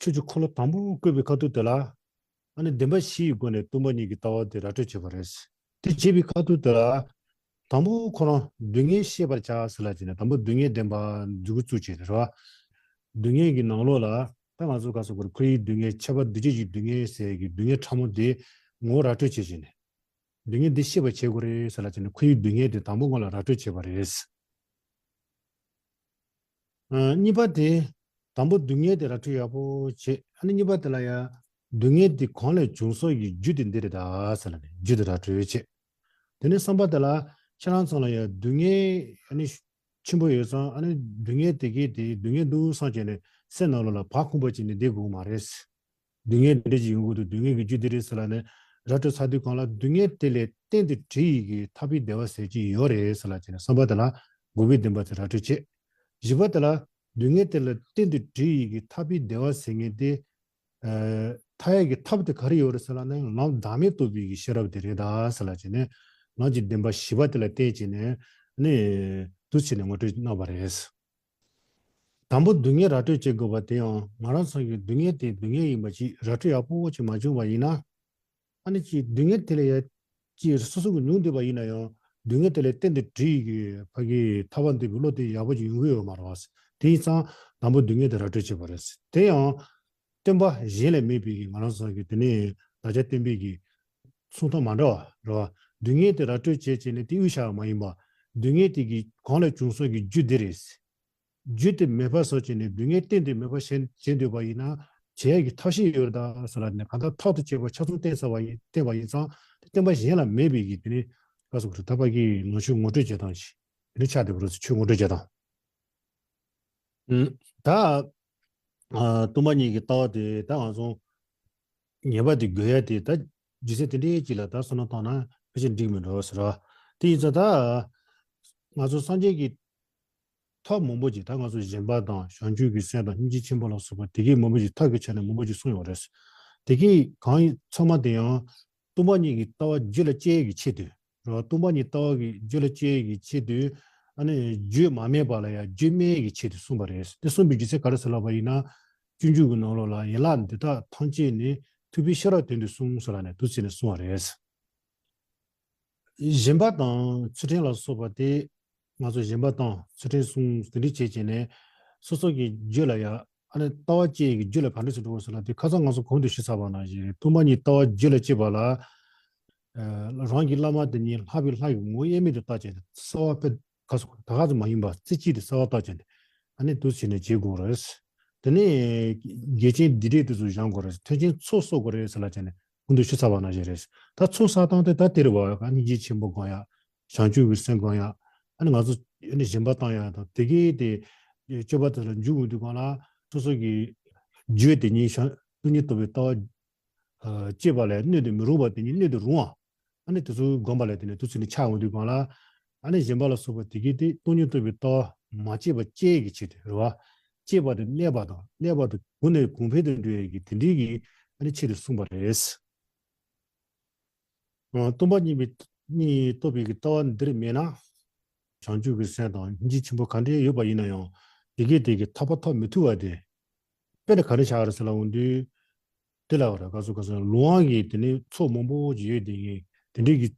ཆོས་ཀྱི་འཁོར་ལོ་དང་པོ་བསྐོར་བའི་ཁ་ཐུག་དེ་ལ། ཨ་ནི་བདེན་པ་བཞིའི་སྒོ་ནས་སྟོང་པ་ཉིད་ཀྱི་ལྟ་བ་དེ་ར་སྤྲོད་བྱས་པ་རེད། དེ་བྱས་པའི་ཁ་ཐུག་དེ་ལ། དང་པོ་ཁོ་རང་སྡུག་བསྔལ་ཤེས་པར་བྱ་ཟེར་ལབ་བྱས་ནས་དང་པོ་སྡུག་བསྔལ་བདེན་པ་འཛུགས་བཙུགས་བྱས་ནས་རེད་བ། སྡུག་བསྔལ་གྱི་ནང་ལོགས་ལ་ད་ང་ཚོ་ག་ཚོད་གོ་རེ། འཁོར་བའི་སྡུག་བསྔལ། ཁྱབ་པ་འདུ་བྱེད་ཀྱི་སྡུག་བསྔལ་ཟེར་གྱི་སྡུག་བསྔལ་ཕྲ་མོ་དེ་ངོ་བོ་ར་སྤྲོད་བྱས་བྱས་ནས། སྡུག་བསྔལ་འདི་ཤེས་པར་བྱེད་དགོས་རེད་ཟེར་ལབ་བྱས་ནས་འཁོར་བའི་སྡུག་བསྔལ་དེ་དང་པོ་སྔོན་ལ་ར་སྤྲོད་བྱས་པ་རེད། ཨ། གཉིས་པ་དེ། དང་པོ་སྡུག་བསྔལ་དེ་ར་སྤྲོད་ཡག་པོ་བྱེད། ཨ་ནི་གཉིས་པ་དེ་ལ་ཡང་སྡུག་བསྔལ་དེ་གང་ལས་བྱུང་སོགས་ཀྱི་རྒྱུ་དེ་འདི་རེད་ད་ཟེར་ལབ་ནས་རྒྱུ་དེ་ར་སྤྲོད་བྱེད། དེ་ནས་གསུམ་པ་དེ་ལ་ཁྱེད་རང་ཚོ་ལ་ཡང་སྡུག་བསྔལ་ཨ་ནི་ཆེན་པོ་ཡོད་ཙང་ཨ་ནི་སྡུག་བསྔལ་དེ་གའི་དེ་སྡུག་བསྔལ་འདུག་བསམ་བྱས་ནས་སེམས་ནང་ལོགས་ལ་བག་ཁུམ་པ་བྱས་ནས་བསྡད་དགོས་མ་རེད། སྡུག་བསྔལ་འདི་འདྲ་ཞིག་ཡོང་གི་འདུག་སྡུག་བསྔལ་གྱི་རྒྱུ་འདི་རེད་ཟེར་ལབ་ནས་ར་སྤྲོད་ཚར་དུས་གང་ལ་སྡུག་བསྔལ་དེ་ལས་གཏན་དུ་བྲལ་ཡས་ཀྱི་ཐར་པའི་བདེ་བ་ཟེར་གྱི་ཡོད་རེད་ཟེར་ལབ་བྱས་ནས་གསུམ་པ་དེ་ལ་འགོག་པའི་བདེན་པ་དེ་ར་སྤྲོད་བྱེད། བཞི་པ་དེ་ལ་སྡུག་བསྔལ་དེ་ལས་གཏན་དུ་བྲལ་ཡས་ཀྱི་ཐར་པའི་བདེ་བ་ཟེར་མཁན་དེ། ཨ། ཐར་ཡས་ཀྱི་ཐབས་དེ་ག་རེ་ཡོད་རེད་ཟེར་ལབ་ན་ལམ་བདག་མེད་རྟོགས་པའི་གི་ཤེས་རབ་དེ་རེད་ད་ཟེར་ལབ་བྱས་ནས་ལམ་གྱི་བདེན་པ་བཞི་པ་དེ་ལ་བརྟེན་བྱས་ནས་ནི་འདུག་བྱས་ནས་ངོ་སྤྲོད་གནང་བ་རེད། དང་པོ་སྡུག་བསྔལ་ར་སྤྲོད་བྱེད་དགོས་པ་དེ་ཡང་ང་རང་ཚོ་གི་སྡུག་བསྔལ་དེ་སྡུག་བསྔལ་ཡིན་པ་ཅིག་ར་སྤྲོད་ཡག་པོ་ཅིག་མ་བྱུང་བ་ཡིན་ན། ཨ་ནི་ཅིག་སྡུག་བསྔལ་དེ་ལས་ཡ་ཅིག་སོ་སོ་གི་མྱོང་བསྡད་པ་ཡིན་ན་ཡང་སྡུག་བསྔལ་དེ་ལས་གཏན་དུ་བྲལ་གི་ཕ་གི་ཐར་པ་འདོད་པའི་བློ་དེ་ཡག་པོ་ཅིག་ཡོང་གི་ཡོད་མ་རེད་བ། དེ་ཡིན་ཙང་དང་པོ་སྡུག་བསྔལ་དེ་ར་སྤྲོད་བྱེད་པ་རེད། དེ་ཡང་སྟོན་པ་གཞན་ལས་མེད་པའི་གི་ང་རང་ཚོ་གི་དེ་ནས་བདག་ཅག་སྟོན་པའི་གི་གསུང་ཐོག་མ་འདྲ་བ་རེད་བ། སྡུག་བསྔལ་དེ་ར་སྤྲོད་བྱེད་བྱས་ནས་དེ་དབུལ་བཞག་པ་མ་ཡིན་པ། སྡུག་བསྔལ་དེ་གི་གང་ལས་བྱུང་སོགས་ཀྱི་རྒྱུ་དེ་རེད། རྒྱུ་དེ་མེད་པ་བཟོ་བྱས་ནས་སྡུག་བསྔལ་གཏན་དུ་མེད་པ་བྱེད་བྱེད་འདོད་པ་ཡིན་ན་བྱེད་ཡས་ཀྱི་ཐབས་ཤེས་ཡོད་རེད་ད་ཟེར་ལབ་ནས་གང་ལྟར་ཐབས་དང་བཅས་པ་ཆ་ཚང་བསྟན་ཚར་བ་ཡིན། བསྟན་པ་ཡིན་ཙང་དེ་བསྟན་པ་གཞན་ལ་མེད་པའི་གི་དེ་ནི་ག་ཟེར་དགོས་རེད། ད་ཕ་གི་ནང་ཆོས་ངོ་སྤྲོད་བྱེད་སྟངས་ཤིག་དེ་ནི་ཆགས་བསྡད་པ་རེད། ཆོས་ངོ་སྤྲོད་བྱེད་སྟངས། ཨུམ། ད། ཨ། སྟོང་པ་ཉིད་ཀྱི་ལྟ་བ་དེ་ད་ང་ཚོ་ངེས་པ་དེ་དགོས་ཡ་དེ་ད་རྒྱུ་མཚན་དེ་འདྲའི་ཅིག་ལ་ད་བསམ་བློ་བཏང་ན་ཕལ་ཆེར་འགྲིག་མི་འགྲོ་ཟེར་བ། དེ་ཡིན་ཙང་ད་ང་ཚོ་སངས་རྒྱས་ཀྱི་ཐབས་མང་པོ་ཅིག་ད་ང་ཚོ་སྦྱིན་པ་དང་བྱང་ཆུབ་ཀྱི་སེམས་དང་སྙིང་རྗེ་ཆེན་པོ་ལ་སོགས་པ་དེ་གའི་མང་པོ་ཅིག་ཐབས་ཀྱི་ཆ་ནས་མང་པོ་ཅིག་གསུངས་ཡོད་རེད། དེ་གའི་གང་ཡིན་ཚང་མ་དེ་ཡང་སྟོང་པ་ཉིད་ཀྱི་ལྟ་བ་རྒྱུད་ལ་སྐྱེ་ཡས་ཀྱི་ཆེད་དུ། རེད་བ། སྟོང་པ་ཉིད་ལྟ་བ་གི་རྒྱུད་ལ་སྐྱེ་ཡས་ཀྱི་ཆེད་དུ། ཨ་ནི་རྒྱུད་མ་སྨིན་པ་ལ་ཡང་རྒྱུད་སྨིན་ཡས་ཀྱི་ཆེད་དུ་གསུངས་པ་རེད། དེ་གསུངས་པའི་རྒྱུ་མཚན་ག་རེ་ཟེར་ལབ་པ་ཡིན་ན། སྤྱོད་འཇུག་གི་ནང་ལོགས་ལ་ཡན་ལག་འདི་དག་ཐམས་ཅད་ནི་ཐུབ་པའི་ཤེས་རབ་དོན་དུ་གསུངས་ཟེར་ལབ་ནས་འདུག་བྱས་ནས་གསུངས་པ་རེད། སྦྱིན་པ་དང་ཚུལ་ཁྲིམས་ལ་སོགས་པ་དེ། ང་ཚོ་སྦྱིན་པ་དང་ཚུལ་ཁྲིམས་སྲུང་དེ་འདྲ་བྱས་བྱས་ནས་སོ་སོ་གི་རྒྱུད་ལ་ཡང་ཨ་ནི་ལྟ་བ་སྐྱེ་ཡི་གི་རྒྱུད་ལ་ག་འདྲ་ཞིག་འགྲོ་དགོས་ཟེར་ན། དེ་ཁ་སང་ང་ཚོ་གོང་དུ་ཞུས་ཚར་བ་ནང་བཞིན་སྟོང་པ་ཉིད་ལྟ་བ་རྒྱུད་ལ་སྐྱེས་པ་ལ། ཨ། རང་གི་བླ་མ་དེ་ཉིད་ལྷག་པའི་ལྷ་ཡི་ངོ་བོ་དབྱེར་མེད་དུ་བལྟ་བྱས་ཏེ་གསལ་བ་དཔེ་ག་ཚོད་ད་ག་ཚོད་མ་ཡིན་པ་རྩེ་གཅིག་ཏུ་གསལ་བ་བལྟ་བྱས་ཏེ་ཨ་ནི་འདུག་བྱས་ནས་བྱེད་དགོས་རེད། དེ་ནས་འགལ་རྐྱེན་སྡིག་སྒྲིབ་དེ་ཚོ་སྦྱང་དགོས་རེད། མཐུན་རྐྱེན་ཚོགས་གསོག་དགོས་རེད་ཟེར་ལབ་བྱས་ནས། གོང་དུ་ཞུ་ཚར་བ་ནང་བཞིན་རེད། ད་ཚོགས་བསགས་སྟངས་དེ་ད་དེ་རེད་བ། སྙིང་རྗེ་ཆེན་པོ་སྒོམ་ཡ། བྱང་ཆུབ་ཀྱི་སེམས་སྒོམ་ཡ། ཨ་ནི་ང་ཚོ་ཨ་ནི་སྦྱིན་པ་བཏང་ཡ་དང་དེ་གའི་དེ་སྤྱོད་པ་དེ་ལ་འཇུག་འོང་དུས་གང་ལ་སོ་སོ་གི་རྒྱུད་དེ་ཉིད་བྱང་སྟོང་ཉིད་རྟོགས་པའི་ལྟ་བ་སྐྱེས་པ་ལས་སྣོད་དུ་མི་རུང་བ་དེ་ཉིད་སྣོད་དུ་རུང་བ། ཨ་ནི་དེ་ཚོ་སྒོམ་པ་ལས་དེ་ནས་དུས་ཚོད་ནས་ཆགས་འོང་དུས་གང་ལ། ཨ་ནི་སྦྱིན་པ་ལ་སོགས་པ་དེ་གའི་དེ་སྟོང་ཉིད་རྟོགས་པའི་ལྟ་བ་མ་སྐྱེས་པ་སྐྱེ་ཡི་གི་ཆེད་དུ་རེད་བ། སྐྱེས་པ་དེ་གནས་པ་དང་གནས་པ་དེ་གོང་ནས་གོང་འཕེལ་དུ་འགྲོ་ཡི་གི་དེ་འདྲའི་གི་ཨ་ནི་ཆེད་དུ་གསུངས་པ་རེད། སྟོང་པ་ཉིད་པའི་ཉིད་རྟོགས་པའི་གི་ལྟ་བ་འདིར་མེད་ན། བྱང་ཆུབ་ཀྱི་སེམས་དང་སྙིང་རྗེ་ཆེན་པོ་ག་འདྲའི་ཡོད་པ་ཡིན་ན་ཡང་དེ་གའི་དེ་གི་ཐར་པ་ཐོབ་མི་ཐུབ་པ་དེ། དཔེར་ན་ག་རེ་ཆགས་རེད་ཟེར་ལབ་འོང་དུས། དེ་ལ་བར་ག་ཚོད་ག་ཚོད་ལུས་དབང་གི་དེ་ནི་ཚོགས་མང་པོ་ཅིག་ཡོད་དེ་གི་དེ་འདྲའི་གི་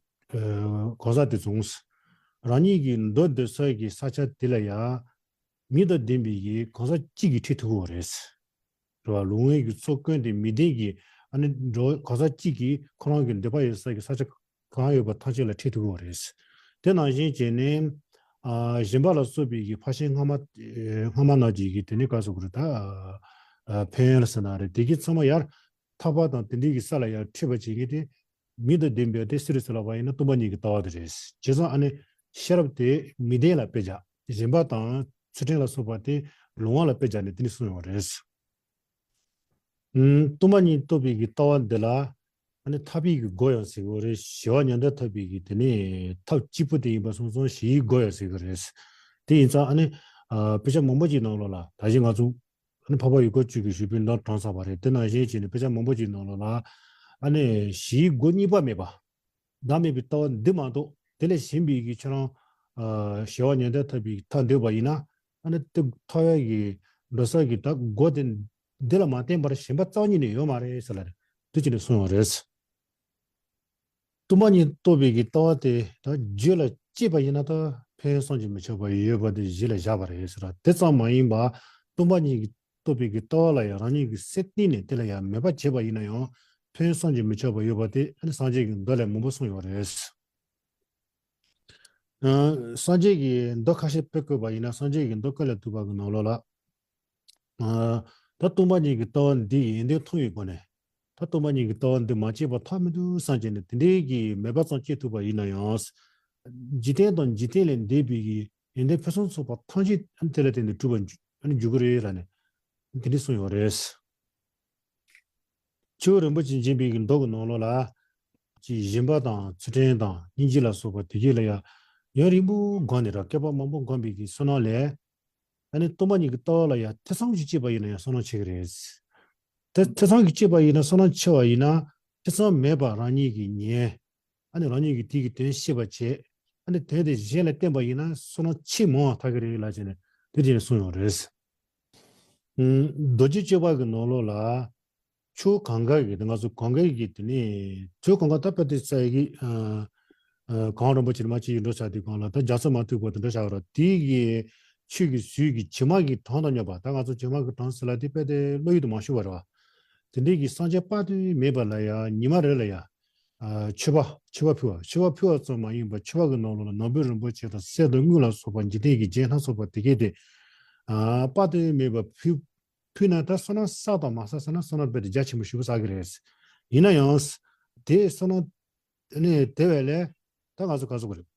གང་ཟག་དེ་ཚོ། རང་ཉིད་ཀྱི་འགྲོ་འདོད་ས་གི་ས་ཆ་དེ་ལ་ཡང་མི་དང་ལྡན་པའི་གི་གང་ཟག་གཅིག་གིས་ཁྲིད་ཐུབ་ཀྱི་ཡོད་རེད། རེད་བ། ལུས་དབང་གི་ཚོགས་ཀུན་དེ་མི་ལྡན་གྱི་ཨ་ནི་འགྲོ་གང་ཟག་གཅིག་གིས་ཁོ་རང་གི་འདོད་པ་ཡོད་ས་གི་ས་ཆ་གང་ཡོད་པ་ཐམས་ཅད་ལ་ཁྲིད་ཐུབ་ཀྱི་ཡོད་རེད། དེ་ནང་བཞིན་བྱས་ནས་ཨ་སྦྱིན་པ་ལ་སོགས་པའི་གི་ཕར་ཕྱིན་སྔ་མ་སྔ་མ་ནང་བཞིན་གྱི་དེ་ནི་ག་ཟེར་དགོས་རེད་ད། ཨ་ཕན་ཡོན་ལ་ཟེར་ན་རེད། དེ་གི་ཚང་མ་ཡར་ཐར་པ་དང་དེ་འདྲའི་གི་ས་ལ་ཡར་ཁྲིད་པ་བྱེད་མཁན་དེ་མི་དང་ལྡན་པའི་དེ་སུ་རེད་ཟེར་ལབ་པ་ཡིན་ན་སྟོང་པ་ཉིད་ཀྱི་ལྟ་བ་དེ་རེད། བྱས་ཙང་ཨ་ནི་ཤེས་རབ་དེ་མི་ལྡན་ལ་དཔེ་བཞག་སྦྱིན་པ་དང་ཚུལ་ཁྲིམས་ལ་སོགས་པ་དེ་ལུས་དབང་ལ་དཔེ་བཞག་ནས་དེ་ནི་གསུངས་ཡོད་རེད། ཨུམ། སྟོང་པ་ཉིད་རྟོགས་པའི་གི་ལྟ་བ་འདི་ལ། ཨ་ནི་ཐར་པའི་གི་སྒོ་ཡང་ཟེར་གི་རེད། ཞི་བ་མྱང་འདས་ཐོབ་པའི་གི་དེ་ནི་ཐབས་གཅིག་པུ་དེ་ཡིན་པ་སོང་ཙང་ཞི་བའི་སྒོ་ཡང་ཟེར་གི་རེད། དེ་ཡིན་ཙང་ཨ་ནི་ཨ་དཔེ་ཆ་མང་པོ་ཅིག་ནང་ལོགས་ལ་ད་གཞི་ང་ཚོ་ཨ་ནི་འཕགས་པ་ཡུལ་འཁོར་བཅུ་གི་ཞུས་པའི་མདོ་དྲངས་ཚར་བ་རེད། དེ་ནང་བཞིན་བྱས་ནས་དཔེ་ཆ་མང་པོ་ཅིག་ནང་ལོགས་ལ་ཨ་ནི་ཞི་བའི་སྒོ་གཉིས་པ་མེད་པ། བདག་མེད་པའི་ལྟ་བ་འདི་མ་གཏོགས་དེ་ལས་གཞན་པའི་གི་ཁྱོད་རང་ཨ་ཞི་བ་མྱང་འདས་ཐོབ་པའི་ཐབས་འདོད་པ་ཡིན་ན། ཨ་ནི་དེ་ཐོབ་ཡ་གི་འགྲོ་ས་གི་ད་སྒོ་དེ་འདི་ལ་མ་བརྟེན་པར་གཞན་པ་རྩ་བ་ཉིད་ནས་ཡོད་མ་རེད་ཟེར་ལ་རེད། དེ་ཅི་ནས་གསུངས་ཡོད་རེད། སྟོང་པ་ཉིད་རྟོགས་པའི་གི་ལྟ་བ་དེ་ད་རྒྱུད་ལ་སྐྱེས་པ་ཡིན་ན་ད་ཕན་ཡོན་བསམ་གྱིས་མི་ཁྱབ་པ་ཡོད་པ་དེ་གཞི་ལ་བཞག་པ་རེད་ཟེར། དེ་ཙམ་མ་ཡིན་པ་སྟོང་པ་ཉིད་ཀྱི་རྟོགས་པའི་གི་ལྟ་བ་ལ་ཡང་རང་ཉིད་ཀྱི་སེམས་གཏིང་ནས་དེ་ལ་ཡང་མོས་པ་བྱས་པ་ཡིན་ན་ཡང་ཕན་ཡོན་བསམ་གྱིས་མི་ཁྱབ་པ་ཡོད་པ་དེ་ཨ་ནི་སངས་རྒྱས་ཀྱི་མདོ་ལས་མང་པོ་གསུངས་ཡོད་རེད། ཨ་སངས་རྒྱས་ཀྱི་མདོ་ཁ་ཤས་དཔེ་བཀོད་པ་ཡིན་ན་སངས་རྒྱས་ཀྱི་མདོ་ཀུན་ལས་བཏུས་པ་གི་ནང་ལོགས་ལ། ཨ་ད་སྟོང་པ་ཉིད་ཀྱི་ལྟ་བ་འདི་ཡིས་ཡོན་ཏན་མཐོང་བའི་སྒོ་ནས། ད་སྟོང་པ་ཉིད་ཀྱི་ལྟ་བ་འདི་མ་སྐྱེས་པ་ཐབས་མི་འདུག་བསམ་བྱས་ནས་དེ་འདྲའི་གི་མོས་པ་ཙམ་སྐྱེ་ཐུབ་པ་ཡིན་ན་ཡང་། འཇིག་རྟེན་དང་འཇིག་རྟེན་ལས་འདས་པའི་གི་ཡོན་ཏན་ཕུན་སུམ་ཚོགས་པ་ཐམས་ཅད་དེ་ལ་བརྟེན་ནས་གྲུབ་པར་འགྱུར་ཨ་ནི་འགྱུར་གི་རེད་ལབ་ནས་དེ་འདྲ་གསུངས་ཡོད་རེད། ཆོས་རིན་པོ་ཆེ་འབྱིན་པའི་གི་མདོ་གི་ནང་ལོགས་ལ། ཅིག་སྦྱིན་པ་དང་ཚུལ་ཁྲིམས་དང་སྙིང་རྗེ་ལ་སོགས་པ་དེ་གས་ལ་ཡང་ཡུན་རིང་པོ་བསྒོམས་ནས་ར་བསྐལ་པ་མང་པོ་བསྒོམས་པའི་གི་བསོད་ནམས་ལས། ཨ་ནི་སྟོང་པ་ཉིད་ཀྱི་ལྟ་བ་ལ་ཡང་ཐེ་ཚོམ་ཞིག་སྐྱེས་པ་ཡིན་ན་ཡང་བསོད་ནམས་ཆེ་གི་རེད། ཐེ་ཐེ་ཚོམ་གྱིས་སྐྱེས་པ་ཡིན་ན་བསོད་ནམས་ཆེ་བ་ཡིན་ན་ཐེ་ཚོམ་མེད་པར་རང་ཉིད་ཀྱིས་ཉན། ཨ་ནི་རང་ཉིད་ཀྱིས་དེ་གི་དོན་ཤེས་པར་བྱེད། ཨ་ནི་དོན་དེ་གཞན་ལ་བསྟན་པ་ཡིན་ན་བསོད་ནམས་ཆེས་མང་བ་ཐོབ་ཀྱི་རེད་ལབ་བྱས་ནས་དེ་བྱས་ནས་གསུངས་ཡོད་རེད། ཨུམ། རྡོ་རྗེ་སྤྱོད་པ་གི་ནང་ལོགས་ལ། ཆོས་གང་ག་གི་ང་ཚོ་གང་ག་གི་དེ་ནས་ཆོས་གང་ག་ད་དཔེ་དེ་ས་ཡི་གི་ཨ་ཨ་གངས་རིན་པོ་ཆེ་མ་ཅིག་འགྲོ་བྱ་དེ་གང་ལ་ད་རྒྱ་མཚོ་མ་ཐུག་པ་དེ་འགྲོ་བྱ་བ་ར་དེ་གི་ཆོས་ཀྱི་ཟུར་གྱི་བྱེ་མ་གི་གྲངས་དང་སྙོམས་པ། ད་ང་ཚོ་བྱེ་མ་གི་གྲངས་ཟེར་ལ་དེ་དཔེ་དེ་བློ་ཡུལ་དུ་མ་ཤོར་བ་རེད་བ། དེ་འདྲའི་གི་སངས་རྒྱས་དཔག་ཏུ་མེད་པ་ལ་ཡང་ཉི་མ་རེ་ལ་ཡང་ཨ་མཆོད་པ་མཆོད་པ་ཕུལ་བ། མཆོད་པ་ཕུལ་བ་ཙམ་མ་ཡིན་པར་མཆོད་པ་གི་ནང་ལོགས་ལ་ནོར་བུ་རིན་པོ་ཆེ་དང་གསེར་དང་དངུལ་ལ་སོགས་པ་འཇིག་རྟེན་གྱི་རྒྱན་སྣ་ཚོགས་པ་དེ་གས་དེ་ཨ་དཔག་ཏུ་མེད་པ་ཕུལ། ཕུལ་ན་ད་བསོད་ནམས་བསགས་དང་མ་བསགས་ཟེར་ན་བསོད་ནམས་དཔེ་དེ་རྒྱ་ཆེན་པོ་ཞེ་པོ་བསགས་ཀྱི་རེད། ཡིན་ན་ཡང་། དེ་བསོད་ནམས་ནི་དེ་བས་ལས་ད་ང་ཚོ་ག་ཚོད་ག་རེད།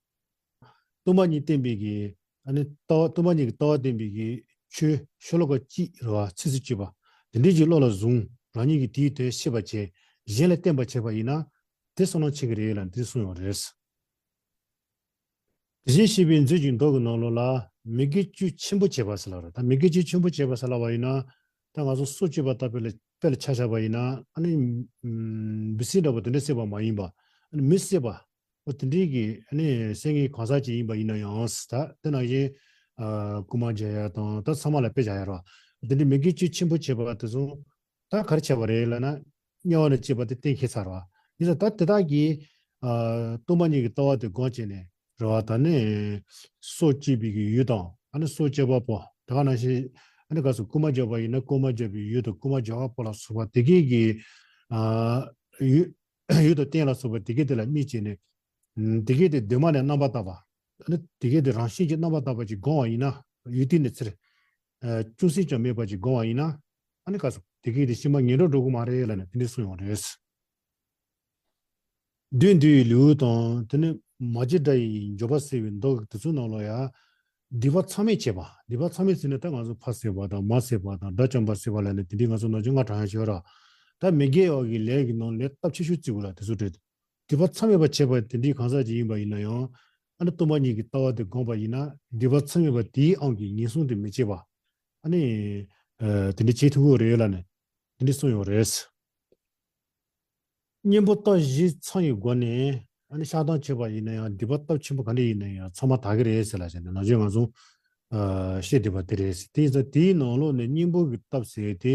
སྟོང་པ་ཉིད་བསྟན་པའི་གི་ཨ་ནི་ལྟ་བ་སྟོང་པ་ཉིད་ཀྱི་ལྟ་བ་བསྟན་པའི་གི་ཆོས་ཤོ་ལོ་ཀ་གཅིག་རེད་བ། ཚིགས་སུ་བཅད་པ་དེ་འདྲའི་ཅིག་བློ་ལ་བཟུང་རང་ཉིད་ཀྱིས་དེའི་དོན་ཤེས་པར་བྱས་གཞན་ལ་བསྟན་པར་བྱས་པ་ཡིན་ན་དེ་བསོད་ནམས་ཆེ་གི་རེད་ལ་འདི་གསུངས་ཡོད་རེད། དེ་བཞིན་གཤེགས་པའི་མཛོད་ཀྱི་མདོ་གི་ནང་ལོགས་ལ་མི་དགེ་བཅུ་ཆེན་པོ་བྱས་པ་ཟེར་ལབ་རེད། ད་མི་དགེ་བཅུ་ཆེན་པོ་བྱས་པ་ཟེར་ལབ་པ་ཡིན་ན། ད་ང་ཚོ་སྲོག་གཅོད་པ་ལྟ་བུ་ལ་དཔེ་ལ་ཆ་བཞག་པ་ཡིན་ན་ཨ་ནི་འབུ་སྲིན་འདྲ་པོ་དེ་འདྲ་བསད་པ་མ་ཡིན་པ། ཨ་ནི་མི་བསད་པ། འོ་དེ་འདྲའི་གི་ཨ་ནི་བསད་མཁན་གང་ཟག་ཅིག་ཡིན་པ་ཡིན་ན་ཡང་ད་དེ་ནང་བཞིན་ཨ་རྐུན་མ་རྒྱག་ཡ་དང་ད་ཚང་མ་ལ་དཔེ་བཞག་ཡ་རེད་བ། དེ་འདྲའི་མི་དགེ་བཅུ་ཆེན་པོ་བྱས་པ་དེ་ཚོ། ད་ག་རེ་བྱས་པ་རེད་ལབ་ན། དམྱལ་བ་ན་སྐྱེས་པ་དེ་གཏན་འཁེལ་ཚར་བ། ཡིན་ཙང་ད་དེ་དག་གིས་ཨ་སྟོང་པ་ཉིད་ཀྱི་ལྟ་བ་དེ་སྒོམ་བྱས་ནས་རེད་བ། ད་ནི་སྲོག་གཅོད་པའི་གི་ཡུལ་དང་ཨ་ནི་སྲོག་གཅོད་པ་པོ་ད་ག་ནང་བཞིན་ཨ་ནི་ག་སོ་རྐུན་མ་རྒྱག་པ་ཡིན་ན་རྐུན་མ་རྒྱག་པའི་ཡུལ་དང་རྐུན་མ་རྒྱག་པ་པོ་ལ་སོགས་པ་དེ་གས་ཀྱི་ཨ་ཡུལ་ཡུལ་དང་རྟེན་ལ་སོགས་པ་དེ་གས་དེ་ལ་དམིགས་བྱས་ནས། ཨ་དེ་གས་དེ་གདོད་མ་ནས་རྣམ་པར་དག་པ། ཨ་ནི་དེ་གས་དེ་རང་བཞིན་གྱིས་རྣམ་པར་དག་པ་ཅིག་སྒོམ་པ་ཡིན་ན་ཡུལ་དེ་ནས་ཚེར། ཅུང་ཟད་ཀྱང་མེད་པ་ཅིག་སྒོམ་པ་ཡིན་ན། ཨ་ནི་ག་སོ་དེ་གས་དེ་ཕྱི་མ་ངན་འགྲོར་འགྲོ་གི་མ་རེད་ལབ་ནས་དེ་འདྲས་གསུངས་ཡོང་རེད། བདུད་འདུལ་བའི་ལེའུ་དང་དེ་ནས་མ་སྐྱེས་དགྲ་ཡི་འགྱོད་པ་སེལ་བའི་མདོ་དེ་ཚོའི་ནང་ལོགས་ཡང་། སྡིག་པ་མཚམས་མེད་བྱེད་པ། སྡིག་པ་མཚམས་མེད་ཟེར་ནས་ད་ང་ཚོ་ཕ་བསད་པ་དང་མ་བསད་པ་དང་དགྲ་བཅོམ་པ་བསད་པ་ལབ་ནས་དེ་འདྲས་ང་ཚོ་ནང་ཆོས་ལྔ་དྲངས་ཡ་བྱེད་ར། ད་མི་དགེ་བ་གི་ལས་ཀྱི་ནང་ལས་སྟོབས་ཆེ་ཤོས་བརྩི་དགོས་ལ་དེ་ཚོ་རེད། སྡིག་པ་མཚམས་མེད་པ་བྱས་པ་དེ་འདྲའི་གང་ཟག་ཅིག་ཡིན་པ་ཡིན་ན་ཡང་། ཨ་ནི་སྟོང་པ་ཉིད་ཀྱི་ལྟ་བ་དེ་བསྒོམས་པ་ཡིན་ན་སྡིག་པ་མཚམས་མེད་པ་དེའི་དབང་གིས་ངན་སོང་དུ་མི་སྐྱེ་བ། ཨ་ནི། ཨ་དེ་འདྲ་བྱེད་ཐུབ་ཀྱི་རེད་ལབ་ནས། དེ་འདྲ་གསུངས་ཡོད་རེད། གཉེན་པོ་སྟོབས་བཞི་ཚང་བའི་སྒོ་ནས་ཨ་ནི་བཤགས་སྡོམ་བྱས་པ་ཡིན་ན་ཡང་སྡིག་པ་སྟོབས་ཆེན་པོ་ག་འདྲ་ཡིན་ན་ཡང་ཚང་མ་དག་གི་རེད་ཟེར་ལབ་བྱས་ནས་ནང་ཆོས་ང་ཚོ་ཨ་བཤད་བསྡད་པ་དེ་རེད་ཟེར། དེ་ཡིན་ཙང་དེའི་ནང་ལོགས་ནས་གཉེན་པོ་གི་སྟོབས་ཟེར་དེ་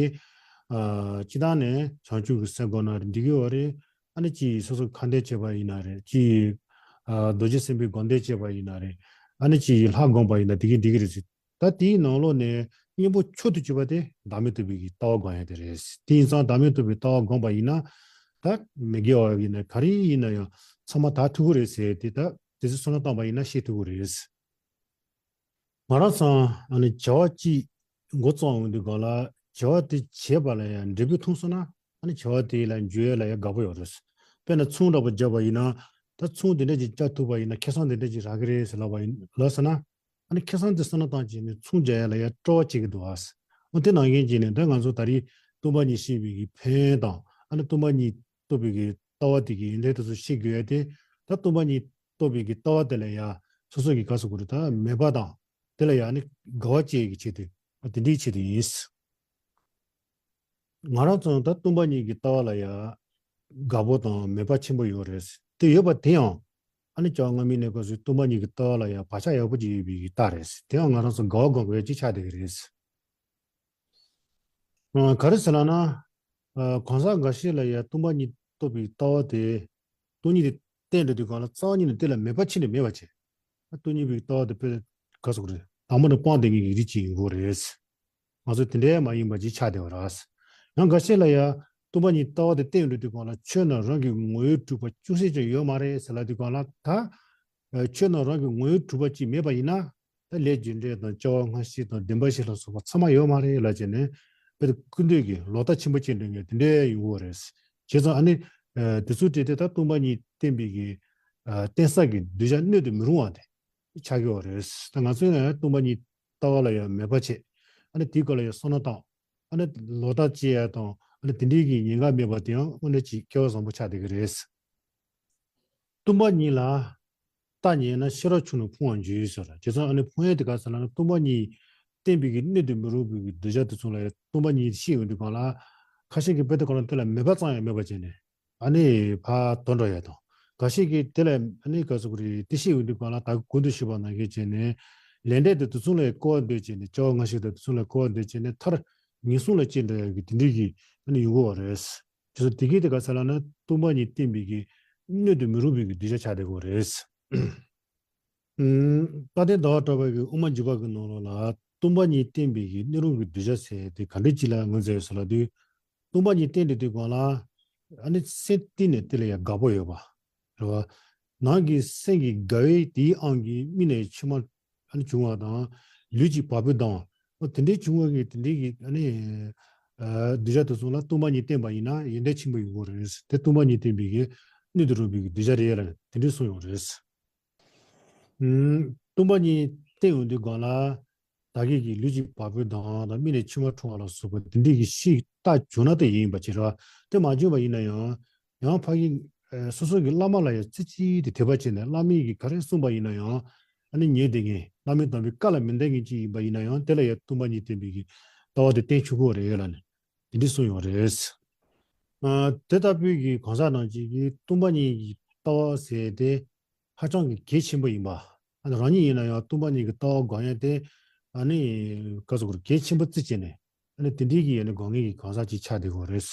ཨ་སྤྱིར་བཏང་ནས་བྱང་ཆུབ་ཀྱི་སེམས་བསྒོམས་ན་རེད་འགྲིག་གི་ཡོད་རེད། ཨ་ནི་ཅིག་སོ་སོ་ཁ་འདོན་བྱས་པ་ཡིན་ན་རེད། ཅིག་ཨ་རྡོ་རྗེ་སེམས་དཔའི་སྒོམ་བཟླས་བྱས་པ་ཡིན་ན་རེད། ཨ་ནི་ཅིག་ལྷ་བསྒོམས་པ་ཡིན་ན་དེ་གིས་འགྲིག་གི་རེད་ཟེར། ད་དེའི་ནང་ལོགས་ནས་གཉེན་པོ་མཆོག་ཏུ་གྱུར་པ་དེ་བདག་མེད་རྟོགས་པའི་གི་ལྟ་བ་སྒོམ་ཡ་དེ་རེད། དེ་ཡིན་ཙང་བདག་མེད་རྟོགས་པའི་ལྟ་བ་སྒོམ་པ་ཡིན་ན། ད་མི་དགེ་བ་ཡིན་ན་ག་རེ་ཡིན་ན་ཡང་ཚང་མ་དག་ཐུབ་ཀྱི་རེད་ཟེར་དེ་ད་དེ་ཚོ་བསམ་བློ་བཏང་པ་ཡིན་ན་ཤེས་ཐུབ་ཀྱི་རེད། ང་རང་ཚོ་ཨ་ནི་བྱ་བ་གཅིག་འགོ་བརྩམས་ཡོང་དུས་སྒང་ལ་བྱ་བ་དེ་བྱེད་པ་ལ་ཡང་འབྲས་བུ་མཐོང་སོང་ན་ཨ་ནི་བྱ་བ་དེ་ལ་འཇུག་ཡ་ལ་ཡང་དགའ་པོ་ཡོད་རེད། དཔེར་ན་ཚོང་འདྲ་པོ་བརྒྱབ་པ་ཡིན་ན་ད་ཚོང་དེ་འདྲ་ཅིག་བརྒྱབ་ཐུབ་པ་ཡིན་ན་ཁེ་བཟང་དེ་འདྲ་ཅིག་རག་གི་རེད་ཟེར་ལབ་པ་ཡིན་ལབ་ཟེར་ན། ཨ་ནི་ཁེ་བཟང་དེ་བསམ་བློ་བཏང་བྱས་ནས་ཚོང་རྒྱག་ཡ་ལ་ཡ་སྤྲོ་བ་སྐྱེ་གི་འདུག་ཨ། འོ་དེ་ནང་བཞིན་བྱས་ནས་ད་ང་ཚོ་ད་རེས་ སྟོང་པ་ཉིད་ཤེས་པའི་གི་ཕན་ཡོན་དང་། ཨ་ནི་སྟོང་པ་ཉིད་རྟོགས་པའི་གི་ལྟ་བ་དེ་གི་ཡོན་ཏན་དེ་ཚོ་ཤེས་དགོས་ཡ་དེ། ད་སྟོང་པ་ཉིད་རྟོགས་པའི་གི་ལྟ་བ་དེ་ལ་ཡ་སོ་སོ་གི་ག་ཟེར་དགོས་རེད། ད་མོས་པ་དང་དེ་ལ་ཡ་ནི་དགའ་བ་སྐྱེ་ཡི་གི་ཆེད་དུ། ཨ་དེ་འདྲའི་ཆེད་དུ་ཡིན། ང་རང་ཚོ་ད་སྟོང་པ་ཉིད་ཀྱི་ལྟ་བ་ལ་ཡ་དགའ་པོ་དང་མོས་པ་ཆེན་པོ་ཡོད་རེད། དེ་ཡོད་པ་དེ་ཡང་ཨ་ནི་སྐྱེ་བ་སྔ་མའི་གནས་སྐབས་སུ་སྟོང་པ་ཉིད་ཀྱི་ལྟ་བ་ལ་ཡ་བག་ཆགས་ཡག་པོ་ཅིག་ཡོད་པའི་རྟགས་རེད། དེ་ཡང་ང་རང་ཚོ་དགའ་བ་སྒོམ་དགོས་ཅིག་ཆགས་བསྡད་ཀྱི་རེད། ཨ་ག་རེ་ཟེར་ལབ་ན། ཨ་གང་ཟག་འགའ་ཤས་ལ་ཡ་སྟོང་པ་ཉིད་རྟོགས་པའི་ལྟ་བ་དེ། སྟོང་ཉིད་དེ་བསྟན་འགྲོ་དུས་སྒང་ལ་རྩ་བ་ཉིད་ནས་དེ་ལ་མོས་པ་ཆེ་ནས་མེད་པ་བྱས། ཨ་སྟོང་ཉིད་པའི་ལྟ་བ་དེ་དཔེ་ག་ཟེར་དགོས་རེད། དང་པོ་ནས་སྤངས་བསྡད་མཁན་གྱི་རིགས་ཅིག་ཡིན་དགོས་རེད། ང་ཚོ་དེ་འདྲའི་མ་ཡིན་པ་ཅིག་ཆགས་བསྡད་པ་རེད། ཡང་འགའ་ཤས་ལ་ཡ་སྟོང་པ་ཉིད་ལྟ་བ་དེ་བསྟན་འགྲོ་དུས་སྒང་ལ་ཆོས་རྣམས་རང་གི་ངོ་བོས་གྲུབ་པ་ཅུང་ཟད་ཀྱང་ཡོད་མ་རེད་ཟེར་ལབ་དུས་སྒང་ལ། ད་ཆོས་རྣམས་རང་གི་ངོ་བོས་གྲུབ་པ་ཅིག་མེད་པ་ཡིན་ན། ད་ལས་རྒྱུ་འབྲས་དང་སྐྱེ་བ་སྔ་ཕྱི་དང་བདེན་པ་བཞི་ལ་སོགས་པ་ཚང་མ་ཡོད་མ་རེད་ལབ་བྱས་ནས། དཔེ་ཀུན་འདུས་ཀྱི་ལོག་ལྟ་ཆེན་པོ་སྐྱེ་འགྲོ་མཁན་དེ་འདྲའི་ཡོང་གི་ཡོད་རེད། བྱས་ཙང་ཨ་ནི་ཨ་དེ་ཚོ་བྲིས་ཏེ་ད་སྟོང་པ་ཉིད་བསྟན་པའི་གི་ཨ་བསྟན་ས་གི་གདུལ་བྱ་སྣོད་དུ་མི་རུང་བ་དེ་ཆགས་ཀྱི་ཡོད་རེད། ད་ང་ཚོས་ཡང་སྟོང་པ་ཉིད་ལྟ་བ་ལ་ཡང་མོས་པ་བྱེད། ཨ་ནི་དེའི་སྐོར་ལ་ཡང་བསམ་བློ་བཏང་། ཨ་ནི་ལོག་ལྟ་སྐྱེ་ཡ་དང་། ཨ་ནི་དེ་འདྲའི་གི་ཉེན་ཁ་མེད་པ་དེ་ཡང་དངོས་གནས་ཀྱི་སྐལ་བ་བཟང་པོ་ཆགས་བསྡད་ཀྱི་རེད། སྟོང་པ་ཉིད་ལ་ལྟ་ཉེས་ན་ཤེས་རབ་ཆུང་ནས་ཕུང་བར་འགྱུར་ཟེར། བྱས་ཙང་ཨ་ནི་ཕུང་ཡས་དེ་ག་ཟེར་ན། སྟོང་པ་ཉིད་བསྟན་པའི་གི་སྣོད་དུ་མི་རུང་བའི་གི་གདུལ་བྱ་དེ་ཚོ་ལ་ཡང་སྟོང་པ་ཉིད་ཤེས་ཡོང་དུས་སྒང་ལ། ཁ་ཤས་ཀྱིས་དཔེ་དེ་ག་ལ་དེ་ལ་མོས་པ་ཙམ་ཡང་མེད་པ་བྱས་ནས་ཨ་ནི་ཕར་དོར་འགྲོ་ཡ་དང་། འགའ་ཤས་ཀྱིས་དེ་ལ་ཨ་ནི་ག་ཟེར་དགོས་རེད། དེ་ཤེས་ཡོང་དུས་སྒང་ལ་ད་གོང་དུ་ཞུས་པ་ནང་བཞིན་བྱས་ནས་ལས་འབྲས་དེ་དེ་ཚོ་ལ་གོ་བ་འདོད་བྱས་ནས། སྐྱེ་བ་སྔ་ཕྱི་དང་དེ་ཚོ་ལ་གོ་བ་འདོད་བྱས་ནས་མཐར་ངན་སོང་ལ་སྐྱེ་འགྲོ་ཡ་གི་དེ་འདྲའི་གི་ཨ་ནི་ཡོང་གི་ཡོད་རེད། བྱས་ཙང་དེ་གའི་དེ་ག་ཟེར་ལབ་ན། སྟོང་པ་ཉིད་བསྟན་པའི་གི་སྣོད་དུ་མི་རུང་བའི་གི་གདུལ་བྱ་ཆགས་བསྡད་ཀྱི་ཡོད་རེད། ཨུམ། དཔལ་ལྡན་ཟླ་བ་གྲགས་པ་གི་དབུ་མ་འཇུག་པ་གི་ནང་ལོགས་ལ་སྟོང་པ་ཉིད་བསྟན་པའི་གི་སྣོད་རུང་གི་གདུལ་བྱ་ཟེར་དེ་ག་འདྲ་ཅིག་ལ་ངོས་འཛིན་ཡོད་ཟེར་ལབ་དུས། སྟོང་པ་ཉིད་བསྟན་འགྲོ་དུས་སྒང་ལ་ཨ་ནི་སེམས་གཏིང་ནས་དེ་ལ་ཡང་དགའ་པོ་ཡོད་པ་རེད་བ། ནང་གི་སེམས་ཀྱི་དགའ་བས་དེའི་དབང་གིས་མིག་ནས་མཆི་མ་ཨ་ནི་བྱུང་བ་དང་། ལུས་ཀྱི་བ་སྤུ་ལྡང་། ཨོ་དེ་འདྲའི་བྱུང་བ་གི་དེ་འདྲའི་གི་ཨ་ནི་ཨ་གདུལ་བྱ་དེ་ཚོ་ལ་སྟོང་པ་ཉིད་བསྟན་པ་ཡིན་ན་ཡོན་ཏན་ཆེན་པོ་ཡོང་གི་རེད། དེ་སྟོང་པ་ཉིད་བསྟན་པའི་གི་སྣོད་དུ་རུང་བའི་གི་གདུལ་བྱ་རེད་ལབ་ནས་དེ་འདྲའི་གསུངས་ཡོང་རེད། ཨུམ། སྟོང་པ་ཉིད་བསྟན་ཡོང་དུས་སྒང་ལ་ད་གིན་གྱི་ལུས་ཀྱི་བ་སྤུ་ལྡང་དང་། མིག་ནས་མཆི་མ་འཁྲུ་བ་ལ་སོགས་པ་དེ་འདྲའི་གི་ཤེས་རྟགས་བྱུང་ན་དེ་ཡིན་པ་ཅིག་རེད་བ། དེ་མ་བྱུང་བ་ཡིན་ན་ཡང་། ཡང་ཕ་གི་ཨ་སོ་སོ་གི་བླ་མ་ལ་ཡང་རྩེ་གཅིག་ཏུ་དད་པ་བྱས་ནས་བླ་མས་གི་ག་རེ་གསུངས་པ་ཡིན་ན་ཡང་ཨ་ནི་ཉན་བསྡད་མཁན། བླ་མའི་དམ་པའི་བཀའ་ལ་མི་འདང་མཁན་ཅིག་ཡིན་པ་ཡིན་ན་ཡང་། དེ་ལ་ཡང་སྟོང་པ་ཉིད་བསྟན་པའི་གི་ལྟ་བ་དེ་བསྟན་ཆོག་གི་རེད་ལབ་ནས་དེ་འདྲ་གསུངས་ཡོད་རེད། ཨ་དེ་ལྟ་བུའི་གི་གང་ཟག་རྣམས་ཀྱིས་གི་སྟོང་པ་ཉིད་ཀྱི་ལྟ་བ་ཟེར་དེ་ཧ་ཅང་གི་གལ་ཆེན་པོ་ཡིན་པ། ཨ་ནི་རང་ཉིད་ཡིན་ན་ཡང་སྟོང་པ་ཉིད་ཀྱི་ལྟ་བ་སྒོམ་ཡ་དེ་ཨ་ནི་ག་ཟེར་དགོས་རེད། གལ་ཆེན་པོ་བརྩི་བྱས་ནས་ཨ་ནི་དེ་འདྲའི་གི་ཨ་ནི་སྒོམ་མཁན་གྱི་གང་ཟག་ཅིག་ཆགས་བསྡད་ཀྱི་ཡོད་རེད། བྱས་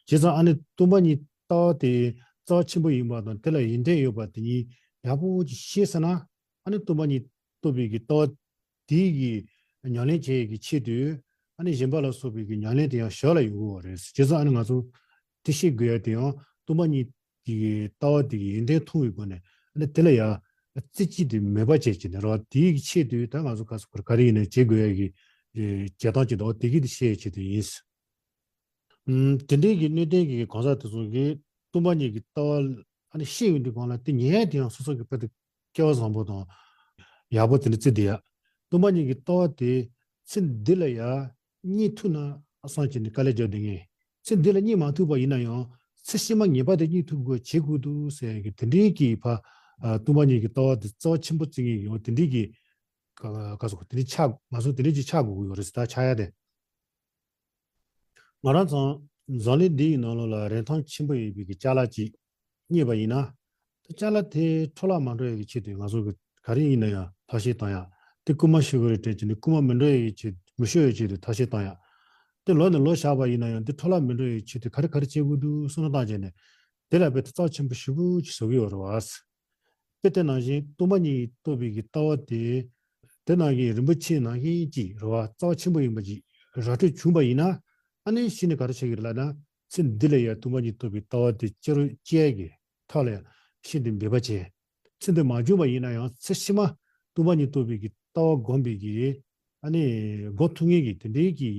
ཙང་ཨ་ནི་སྟོང་པ་ཉིད་ལྟ་བ་དེ་རྩ་བ་ཆེན་པོ་ཡིན་པ་དང་། དེ་ལ་ཡོན་ཏན་ཡོད་པ་དེ་ཉིད་ཡག་པོ་ཅིག་ཤེས་ཟེར་ན། ཨ་ནི་སྟོང་པ་ཉིད་རྟོགས་པའི་གི་ལྟ་བ་དེའི་གི་ཉམས་ལེན་བྱེད་ཡས་ཀྱི་ཆེད་དུ། ཨ་ནི་གཞན་པ་ལ་སོགས་པའི་གི་ཉམས་ལེན་དེ་ཡང་ཞར་ལ་ཡོང་གི་ཡོད་རེད། བྱས་ཙང་ཨ་ནི་ང་ཚོ་དེ་ཤེས་དགོས་ཡ་དེ་ཡང་སྟོང་པ་ཉིད་ཀྱི་ལྟ་བ་དེ་གི་ཡོན་ཏན་མཐོང་བའི་སྒོ་ནས། ཨ་ནི་དེ་ལ་ཡང་རྩེ་གཅིག་ཏུ་མོས་པ་བྱེད་ཀྱི་ནས་རོགས། དེའི་གི་ཆེད་དུ་ད་ང་ཚོ་ག་ཟེར་དགོས་རེད། ག་རེ་ཡིན་ནའི་བྱེད་དགོས་ཡ་གི་ཨེ་བྱེད་སྟངས་ཅིག་འདུག་དེ་གི་དེ་ཤེས་ཡ་ཆེད་དུ་ཡིན། ཨུམ། དེ་འདྲའི་གི་སྣོད་ལྡན་གྱི་གང་ཟག་དེ་ཚོ་གིས་སྟོང་པ་ཉིད་ཀྱི་ལྟ་བ་ཨ་ནི་ཤེས་ཡོང་དུས་སྒང་ལ། དེ་ཉན་ཡ་དེ་ཡང་སོ་སོ་གི་དཔེ་དེ་སྐལ་བ་བཟང་པོ་དང་ཡག་པོ་དེ་འདྲ་བརྩི་བསྡད་ཡ། སྟོང་པ་ཉིད་ཀྱི་ལྟ་བ་དེ་ཚེ་འདི་ལ་ཡ་རྙེད་ཐུབ་ན་བསམ་བྱས་ནས་དཀའ་ལས་རྒྱབ་བསྡད་མཁན། ཚེ་འདི་ལ་རྙེད་མ་ཐུབ་པ་ཡིན་ན་ཡང་ཚེ་ཕྱི་མ་ངེས་པར་དུ་རྙེད་ཐུབ་དགོས། བྱེད་དགོས་འདུག་ཟེར་ཡ་གི་དེ་འདྲའི་གི་ཕ་ཨ་སྟོང་པ་ཉིད་ཀྱི་ལྟ་བ་དེ་རྩ་བ་ཆེན་པོ་བརྩི་མཁན་ཡང་དེ་འདྲའི་གི་ག་ག་ཟེར་དགོས། དེ་འདྲའི་ཆགས། ང་ཚོ་དེ་འདྲའི་ཅིག་ཆགས་དགོས་ཀྱི་ཡོད་རེད་ཟེར། ད་ཆགས་ཡ་དེ། ང་རང་ཚོ་འཛམ་གླིང་འདི་ཡི་ནང་ལོགས་ལ་རིན་ཐང་ཆེན་པོ་ཡོད་པའི་གི་ཅ་ལག་ཅིག་རྙེད་པ་ཡིན་ན། དེ་ཅ་ལག་དེ་འཕྲོ་བརླག་མ་འགྲོ་ཡ་གི་ཆེད་དུ་ང་ཚོ་གི་ག་རེ་ཡིན་ན་ཡང་ཐབས་ཤེས་གཏོང་ཡ། དེ་རྐུ་མ་ཤོར་གི་རེད་དྲན་བྱས་ནས་རྐུ་མ་མི་འགྲོ་ཡ་གི་ཆེད། མི་ཤོར་ཡ་གི་ཆེད་དུ་ཐབས་ཤེས་གཏོང་ཡ། དེ་ལོ་ནས་ལོ་བཞག་པ་ཡིན་ན་ཡང་དེ་འཕྲོ་བརླག་མི་འགྲོ་ཡ་གི་ཆེད་དུ་ག་རེ་ག་རེ་བྱེད་དགོས་འདུག་བསམ་བློ་བཏང་བྱས་ནས། དེ་ལ་དཔེ་དེ་རྩ་ཆེན་པོ་ཞེ་པོ་ཅིག་བཟོ་གི་ཡོད་རེད་བ། དཔེ་དེ་ནང་བཞིན་སྟོང་པ་ཉིད་རྟོགས་པའི་གི་ལྟ་བ་དེ། དེ་ནང་གི་རིན་པོ་ཆེ་ནང་བཞིན་གྱི་རེད་བ། རྩ་བ་ཆེན་པོ་ཡིན་པ་ཅིག་ར་སྤྲོད་བྱུང་བ་ཡིན་ན། ཨ་ནི་གཞི་ནས་ག་རེ་ཆགས་ཀྱི་རེད་ལབ་ན། ཚེ་འདི་ལ་ཡང་སྟོང་པ་ཉིད་རྟོགས་པའི་ལྟ་བ་དེ་སྐྱེ་རུ་སྐྱེ་ཡ་གི་ཐབས་ལ་ཡང་ཤིན་ཏུ་འབད་པ་བྱས། ཚེ་འདི་མ་བྱུང་བ་ཡིན་ན་ཡང་ཚེ་ཕྱི་མ་སྟོང་པ་ཉིད་རྟོགས་པའི་གི་ལྟ་བ་སྒོམ་པའི་གི་ཨ་ནི་སྒོམ་ཐུབ་མཁན་གྱི་དེ་འདྲའི་གི་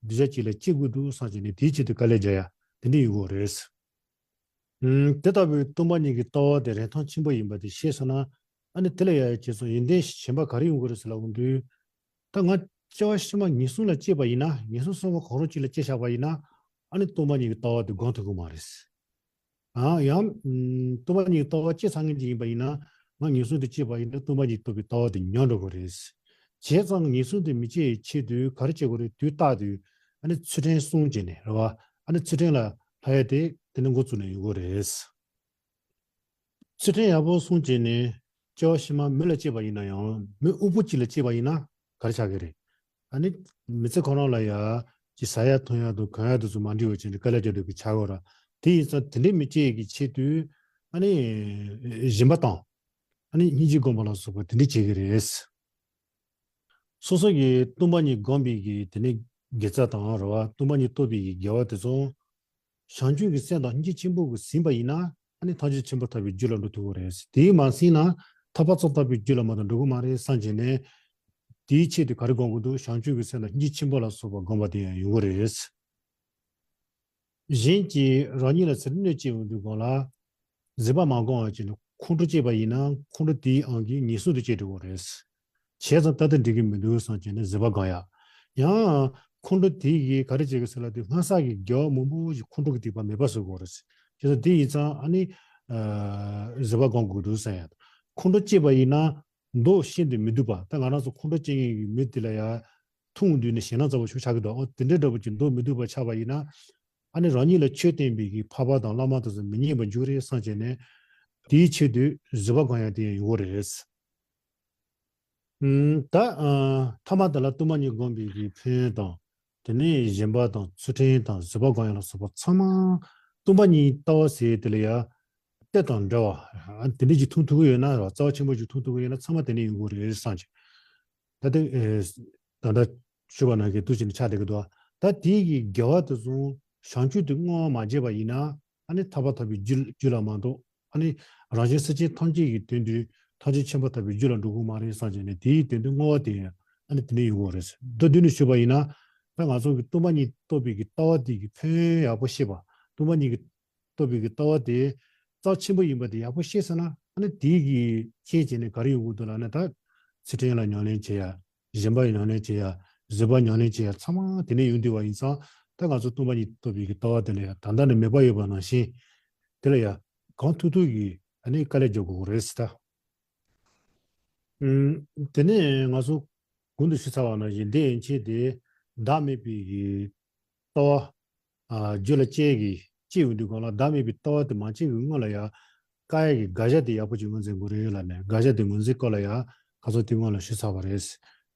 གདུལ་བྱ་ཅིག་ལ་སྐྱེ་དགོས་འདུག་བསམ་བྱས་ནས་དེའི་ཆེད་དུ་དཀའ་ལས་རྒྱག་ཡ་དེ་འདྲ་ཡོད་དགོས་རེད། ཨུམ། དེ་ལྟ་བུའི་སྟོང་པ་ཉིད་ཀྱི་ལྟ་བ་དེ་རིན་ཐང་ཆེན་པོ་ཡིན་པ་དེ་ཤེས་སོང་ན། ཨ་ནི་དེ་ལ་ཡ་བྱས་ཙང་ཡོན་ཏན་གཞན་པ་ག་རེ་ཡོང་གི་རེད་ཟེར་ལབ་འོང་དུས། ད་ང་སྐྱེ་བ་ཕྱི་མ་ངན་སོང་ལ་སྐྱེས་པ་ཡིན་ན། ངན་སོང་གསུམ་པ་གང་རུང་གཅིག་ལ་སྐྱེས་བཞག་པ་ཡིན་ན། ཨ་ནི་སྟོང་པ་ཉིད་ཀྱི་ལྟ་བ་དེ་སྒོམ་ཐུབ་ཀྱི་མ་རེད། ཨ་ཡང་། ཨུམ། སྟོང་པ་ཉིད་ཀྱི་ལྟ་བ་སྐྱེས་ཚར་མཁན་ཅིག་ཡིན་པ་ཡིན་ན། ང་ངེས་བཟུང་དུ་སྐྱེས་པ་ཡིན་ན་སྟོང་པ་ཉིད་རྟོགས་པའི་ལྟ་བ་དེ་ཉམས་འགྲོ་གི་རེད། བྱས་ཙང་ངེས་བཟུང་དུ་མི་སྐྱེ་བའི་ཆེད་དུ་ག་རེ་བྱེད་དགོས་རེད། དུས་རྟག་ཏུ་ཨ་ནི་ཚུལ་ཁྲིམས་སྲུང་བྱས་ནས་རེད་བ། ཨ་ནི་ཚུལ་ཁྲིམས་ལ་ལྷག་ཡ་དེ་དེ་ནས་འགོ་བཙུགས་ནས་ཡོང་གི་རེད། ཚུལ་ཁྲིམས་ཡག་པོ་སྲུང་བྱས་ནས་སྐྱེ་བ་ཕྱི་མ་མི་ལ་སྐྱེས་པ་ཡིན་ན་ཡང་མི་དབུལ་པོ་ཅིག་ལ་སྐྱེས་པ་ཡིན་ན་ག་རེ་ཆགས་ཀྱི་རེད། ཨ་ནི་མི་ཚེ་ཁོ་རང་ལ་ཡ་ཅིག་ཟ་ཡ་འཐུང་ཡ་དང་གོན་ཡ་དེ་ཚོ་མ་འགྲིག་པ་བྱས་ནས་དཀའ་ལས་རྒྱག་འགྲོ་གི་ཆགས་ཡོད་ར། དེ་ཡིན་ཙང་དེ་འདྲའི་མི་སྐྱེ་ཡི་གི་ཆེད་དུ་ཨ་ནི་སྦྱིན་པ་དང་ཨ་ནི་སྙིང་རྗེ་སྒོམ་པ་ལ་སོགས་པ་དེ་འདྲ་བྱེད་ཀྱི་རེད། སོ་སོ་གིས་སྟོང་པ་ཉིད་བསྒོམས་པའི་གི་དེ་ནས་དགེ་རྩ་དང་རེད་བ། སྟོང་པ་ཉིད་རྟོགས་པའི་གི་དགེ་བ་དེ་ཚོ་བྱང་ཆུབ་ཀྱི་སེམས་དང་སྙིང་རྗེ་ཆེན་པོ་གིས་ཟིན་པ་ཡིན་ན་ཨ་ནི་ཐམས་ཅད་མཁྱེན་པར་ཐུབ་པའི་རྒྱུ་ལ་འགྲོ་ཐུབ་ཀྱི་རེད། དེས་མ་ཟིན་ན་ཐར་པ་ཙམ་ཐོབ་པའི་རྒྱུ་ལ་མ་གཏོགས་འགྲོ་གི་མ་རེད་བསམ་བྱས་ནས། དེའི་ཆེད་དུ་ག་རེ་སྒོམ་དགོས་འདུག་བྱང་ཆུབ་ཀྱི་སེམས་དང་སྙིང་རྗེ་ཆེན་པོ་ལ་སོགས་པ་སྒོམ་པ་དེ་ཡང་ཡོང་གི་རེད། གཞན་གྱིས་རང་ཉིད་ལ་ཚུལ་གནོད་སྐྱེལ་ཡོང་དུས་སྒང་ལ། བཟོད་པ་མ་བསྒོམ་པ་བྱས་ནས་ཁོང་ཁྲོ་སྐྱེས་པ་ཡིན་ན་ཁོང་ཁྲོ་དེའི་དབང་གིས་ངན་སོང་དུ་སྐྱེ་འགྲོ་གི་རེད། བྱས་ཙང་ད་ལྟ་འགྲིག་གི་མི་འདུག་བསམ་བྱས་ནས་བཟོད་པ་སྒོམ་ཡ། ཡང་ཁོང་ཁྲོ་དེ་གིས་ག་རེ་བྱེད་ཀྱི་ཟེར་ལབ་དུས་སྔ་ས་གི་དགེ་བ་མང་པོ་ཞིག་ཁོང་ཁྲོ་གིས་དེ་བ་མེད་པ་བཟོ་གི་རེད། བྱས་ཙང་དེ་ཡིན་ཙང་ཨ་ནི། བཟོད་པ་སྒོམ་དགོས་འདུག་བསམ་ཡ། ཁོང་ཁྲོ་སྐྱེས་པ་ཡིན་ན། མདོག་ཤིན་ཏུ་མི་སྡུག་པ། ད་ང་རང་ཚོ་ཁོང་ཁྲོ་སྐྱེ་མཁན་གྱི་མི་དེ་ལ་ཡ། མཐོང་དུས་ནས་ཞེད་སྣང་ཚ་པོ་ཞིག་ཆགས་ཀྱི་འདུག་ཨོ་དེ་འདྲའི་འདྲ་པོ་ཅིག་མདོག་མི་སྡུག་པ་ཆགས་པ་ཡིན་ན། ཨ་ནི་རང་ཉིད་ལ་ཆོས་བསྟན་པའི་གི་འཕགས་པ་དང་བླ་མ་དེ་ཚོ་མི་སྙན་པ་འགྱུར་རེད་བསམ་བྱས་ནས། དེའི་ཆེད་དུ་བཟོད་པ་སྒོམ་ཡ་དེ་ཡང་ཡོང་གི་རེད། ཨུམ། ད་ཨ་ཐ་མ་དེ་ལ་སྟོང་པ་ཉིད་སྒོམ་པའི་གི་ཕན་ཡོན་དང་། དེ་ནས་སྦྱིན་པ་དང་ཚུལ་ཁྲིམས་དང་བཟོད་པ་སྒོམ་ཡ་ལ་སོགས་པ་ཚང་མ། སྟོང་པ་ཉིད་ལྟ་བ་ཟེར་དེ་ལ་ཡ། དེ་དང་འདྲ་བ། དེ་འདྲ་ཅིག་མཐོང་ཐུབ་ཀྱི་ཡོད་ན་ར་རྩ་བ་ཆེན་པོ་ཅིག་མཐོང་ཐུབ་ཀྱི་ཡོད་ན་ཚང་མ་དེ་ནས་ཡོང་གི་རེད་བསམ་གྱི། ད་དེ་ཨེ། ད་ལྟ་ཞུས་པ་ནང་བཞིན་འདུག་ཅེས་ནས་ཆགས་བསྡད་ཀྱི་འདུག་ད་དེའི་གི་དགེ་བ་དེ་ཚོ་བྱང་ཆུབ་ཏུ་བསྔོ་བ་མ་བྱས་པ་ཡིན་ན་ཨ་ནི་ཐར་པ་ཐོབ་པའི་རྒྱུ་རྒྱུ་ལ་མ་གཏོགས་ཨ་ནི་རང་གཞན་སེམས་ཅན་ཐམས་ཅད་ཀྱི་དོན་དུ་ཐམས་ཅད་མཁྱེན་པ་ཐོབ་པའི་རྒྱུ་ལ་འགྲོ་གི་མ་རེད་བསམ་བྱས་ནས་དེའི་དོན་དུ་བསྔོ་བ་དེ་ཡང་ཨ་ནི་དེ་ནས་ཡོང་གི་རེད། མདོར་བསྡུས་ནས་ཞུས་པ་ཡིན་ན་ད་ང་ཚོ་གི་སྟོང་པ་ཉིད་རྟོགས་པའི་གི་ལྟ་བ་དེ་གི་ཕན་ཡོན་ཡག་པོ་ཤེས་པ། སྟོང་པ་ཉིད་ཀྱི་རྟོགས་པའི་གི་ལྟ་བ་དེ་རྩ་ཆེན་པོ་ཡིན་པ་དེ་ཡག་པོ་ཤེས་སོང་ན་ཨ་ནི་དེའི་གི་རྐྱེན་བྱས་ནས་ག་རེ་ཡོང་གི་འདུག་ལབ་ན་ད་ཚུལ་ཁྲིམས་ལ་ཉམས་ལེན་བྱེད་ཡ། སྦྱིན་པ་ཉམས་ལེན་བྱེད་ཡ། བཟོད་པ་ཉམས་ལེན་བྱེད་ཡ་ཚང་མ་དེ་ནས་ཡོང་བསྡད་པ་ཡིན་ཙང་ད་ང་ཚོ་སྟོང་པ་ཉིད་རྟོགས་པའི་གི་ལྟ་བ་དེ་ལ་ཡ་ད་ལྟ་ནས་མོས་པ་ཡོད་པ་ནང་བཞིན་དེ་ལ་ཡ་གང་ཐུབ་ཐུབ་ཀྱིས་ཨ་ནི་དཀའ་ལས་རྒྱག་དགོས་ཀྱི་རེད་ཟེར་ད། ཨུམ། དེ་ནས་ང་ཚོ་གོང་དུ་ཞུས་ཚར་བ་ནང་བཞིན་འདི་ཡན་ཆད་དེ་བདག་མེད་པའི་གི་ལྟ་བ། ཨ་རྒྱུད་ལ་སྐྱེ་གི་སྐྱེ་ཡོང་དུས་སྒང་ལ་བདག་མེད་པའི་ལྟ་བ་དེ་མ་སྐྱེ་གི་སྔོན་ལ་ཡ། བཀག་ཡ་གི་དགག་བྱ་དེ་ཡག་པོ་ཅིག་ངོས་འཛིན་དགོས་རེད་ལབ་ནས་དགག་བྱ་དེ་ངོས་འཛིན་སྐོར་ལ་ཡ། ཁ་སང་དེ་སྔོན་ལ་ཞུས་ཚར་བ་རེད།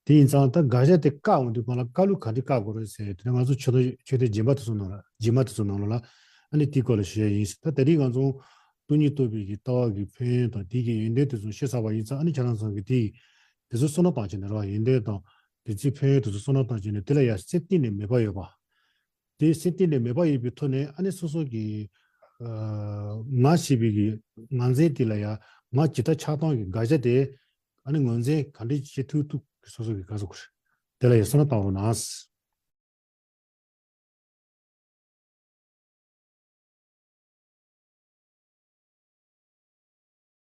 དེ་ཡིན་ཙང་ད་དགག་བྱ་དེ་བཀག་འོང་དུས་སྒང་ལ་བཀག་ལུགས་ག་འདྲ་བཀག་དགོས་རེད་ཟེར་དེ་ང་ཚོ་ཆོས་དང་ཆོས་དང་སྦྱིན་པ་དེ་ཚོ་ནང་ལ་སྦྱིན་པ་དེ་ཚོ་ནང་ལ་ཨ་ནི་དེའི་སྐོར་ལ་ཞུ་ཡ་ཡིན། ད་དེ་རིང་ང་ཚོ་སྟོང་ཉིད་རྟོགས་པའི་གི་ལྟ་བ་གི་ཕན་ཡོན་དང་དེའི་གི་ཡོན་ཏན་དེ་ཚོ་ཤེས་ཚར་བ་ཡིན་ཙང་ཨ་ནི་ཁྱེད་རང་ཚོ་གི་དེ་དེ་ཚོ་བསམ་བློ་བཏང་བྱས་ནས་རེད་བ། ཡོན་ཏན་དང་དེ་ཚོའི་ཕན་ཡོན་དེ་ཚོ་བསམ་བློ་བཏང་བྱས་ནས་དེ་ལ་ཡ་སེམས་གཏིང་ནས་མོས་པ་ཡོད་པ། དེ་སེམས་གཏིང་ནས་མོས་པ་ཡོད་པའི་ཐོག་ནས་ཨ་ནི་སོ་སོ་གི་ཨ་ང་ཞེས་པའི་གི་ང་རྫས་དེ་ལ་ཡ་ང་ཇི་ལྟར་ཆགས་སྟངས་ཀྱི་དགག་བྱ་དེ་ཨ་ནི་ངོས་འཛིན་ག་འདྲས་བྱེད་ཐུབ་ཐུབ་སོ་སོ་གི་ག་ཟེར་དགོས་རེད། དེ་ལ་ཡ་བསམ་བློ་བཏང་རོགས་གནང་།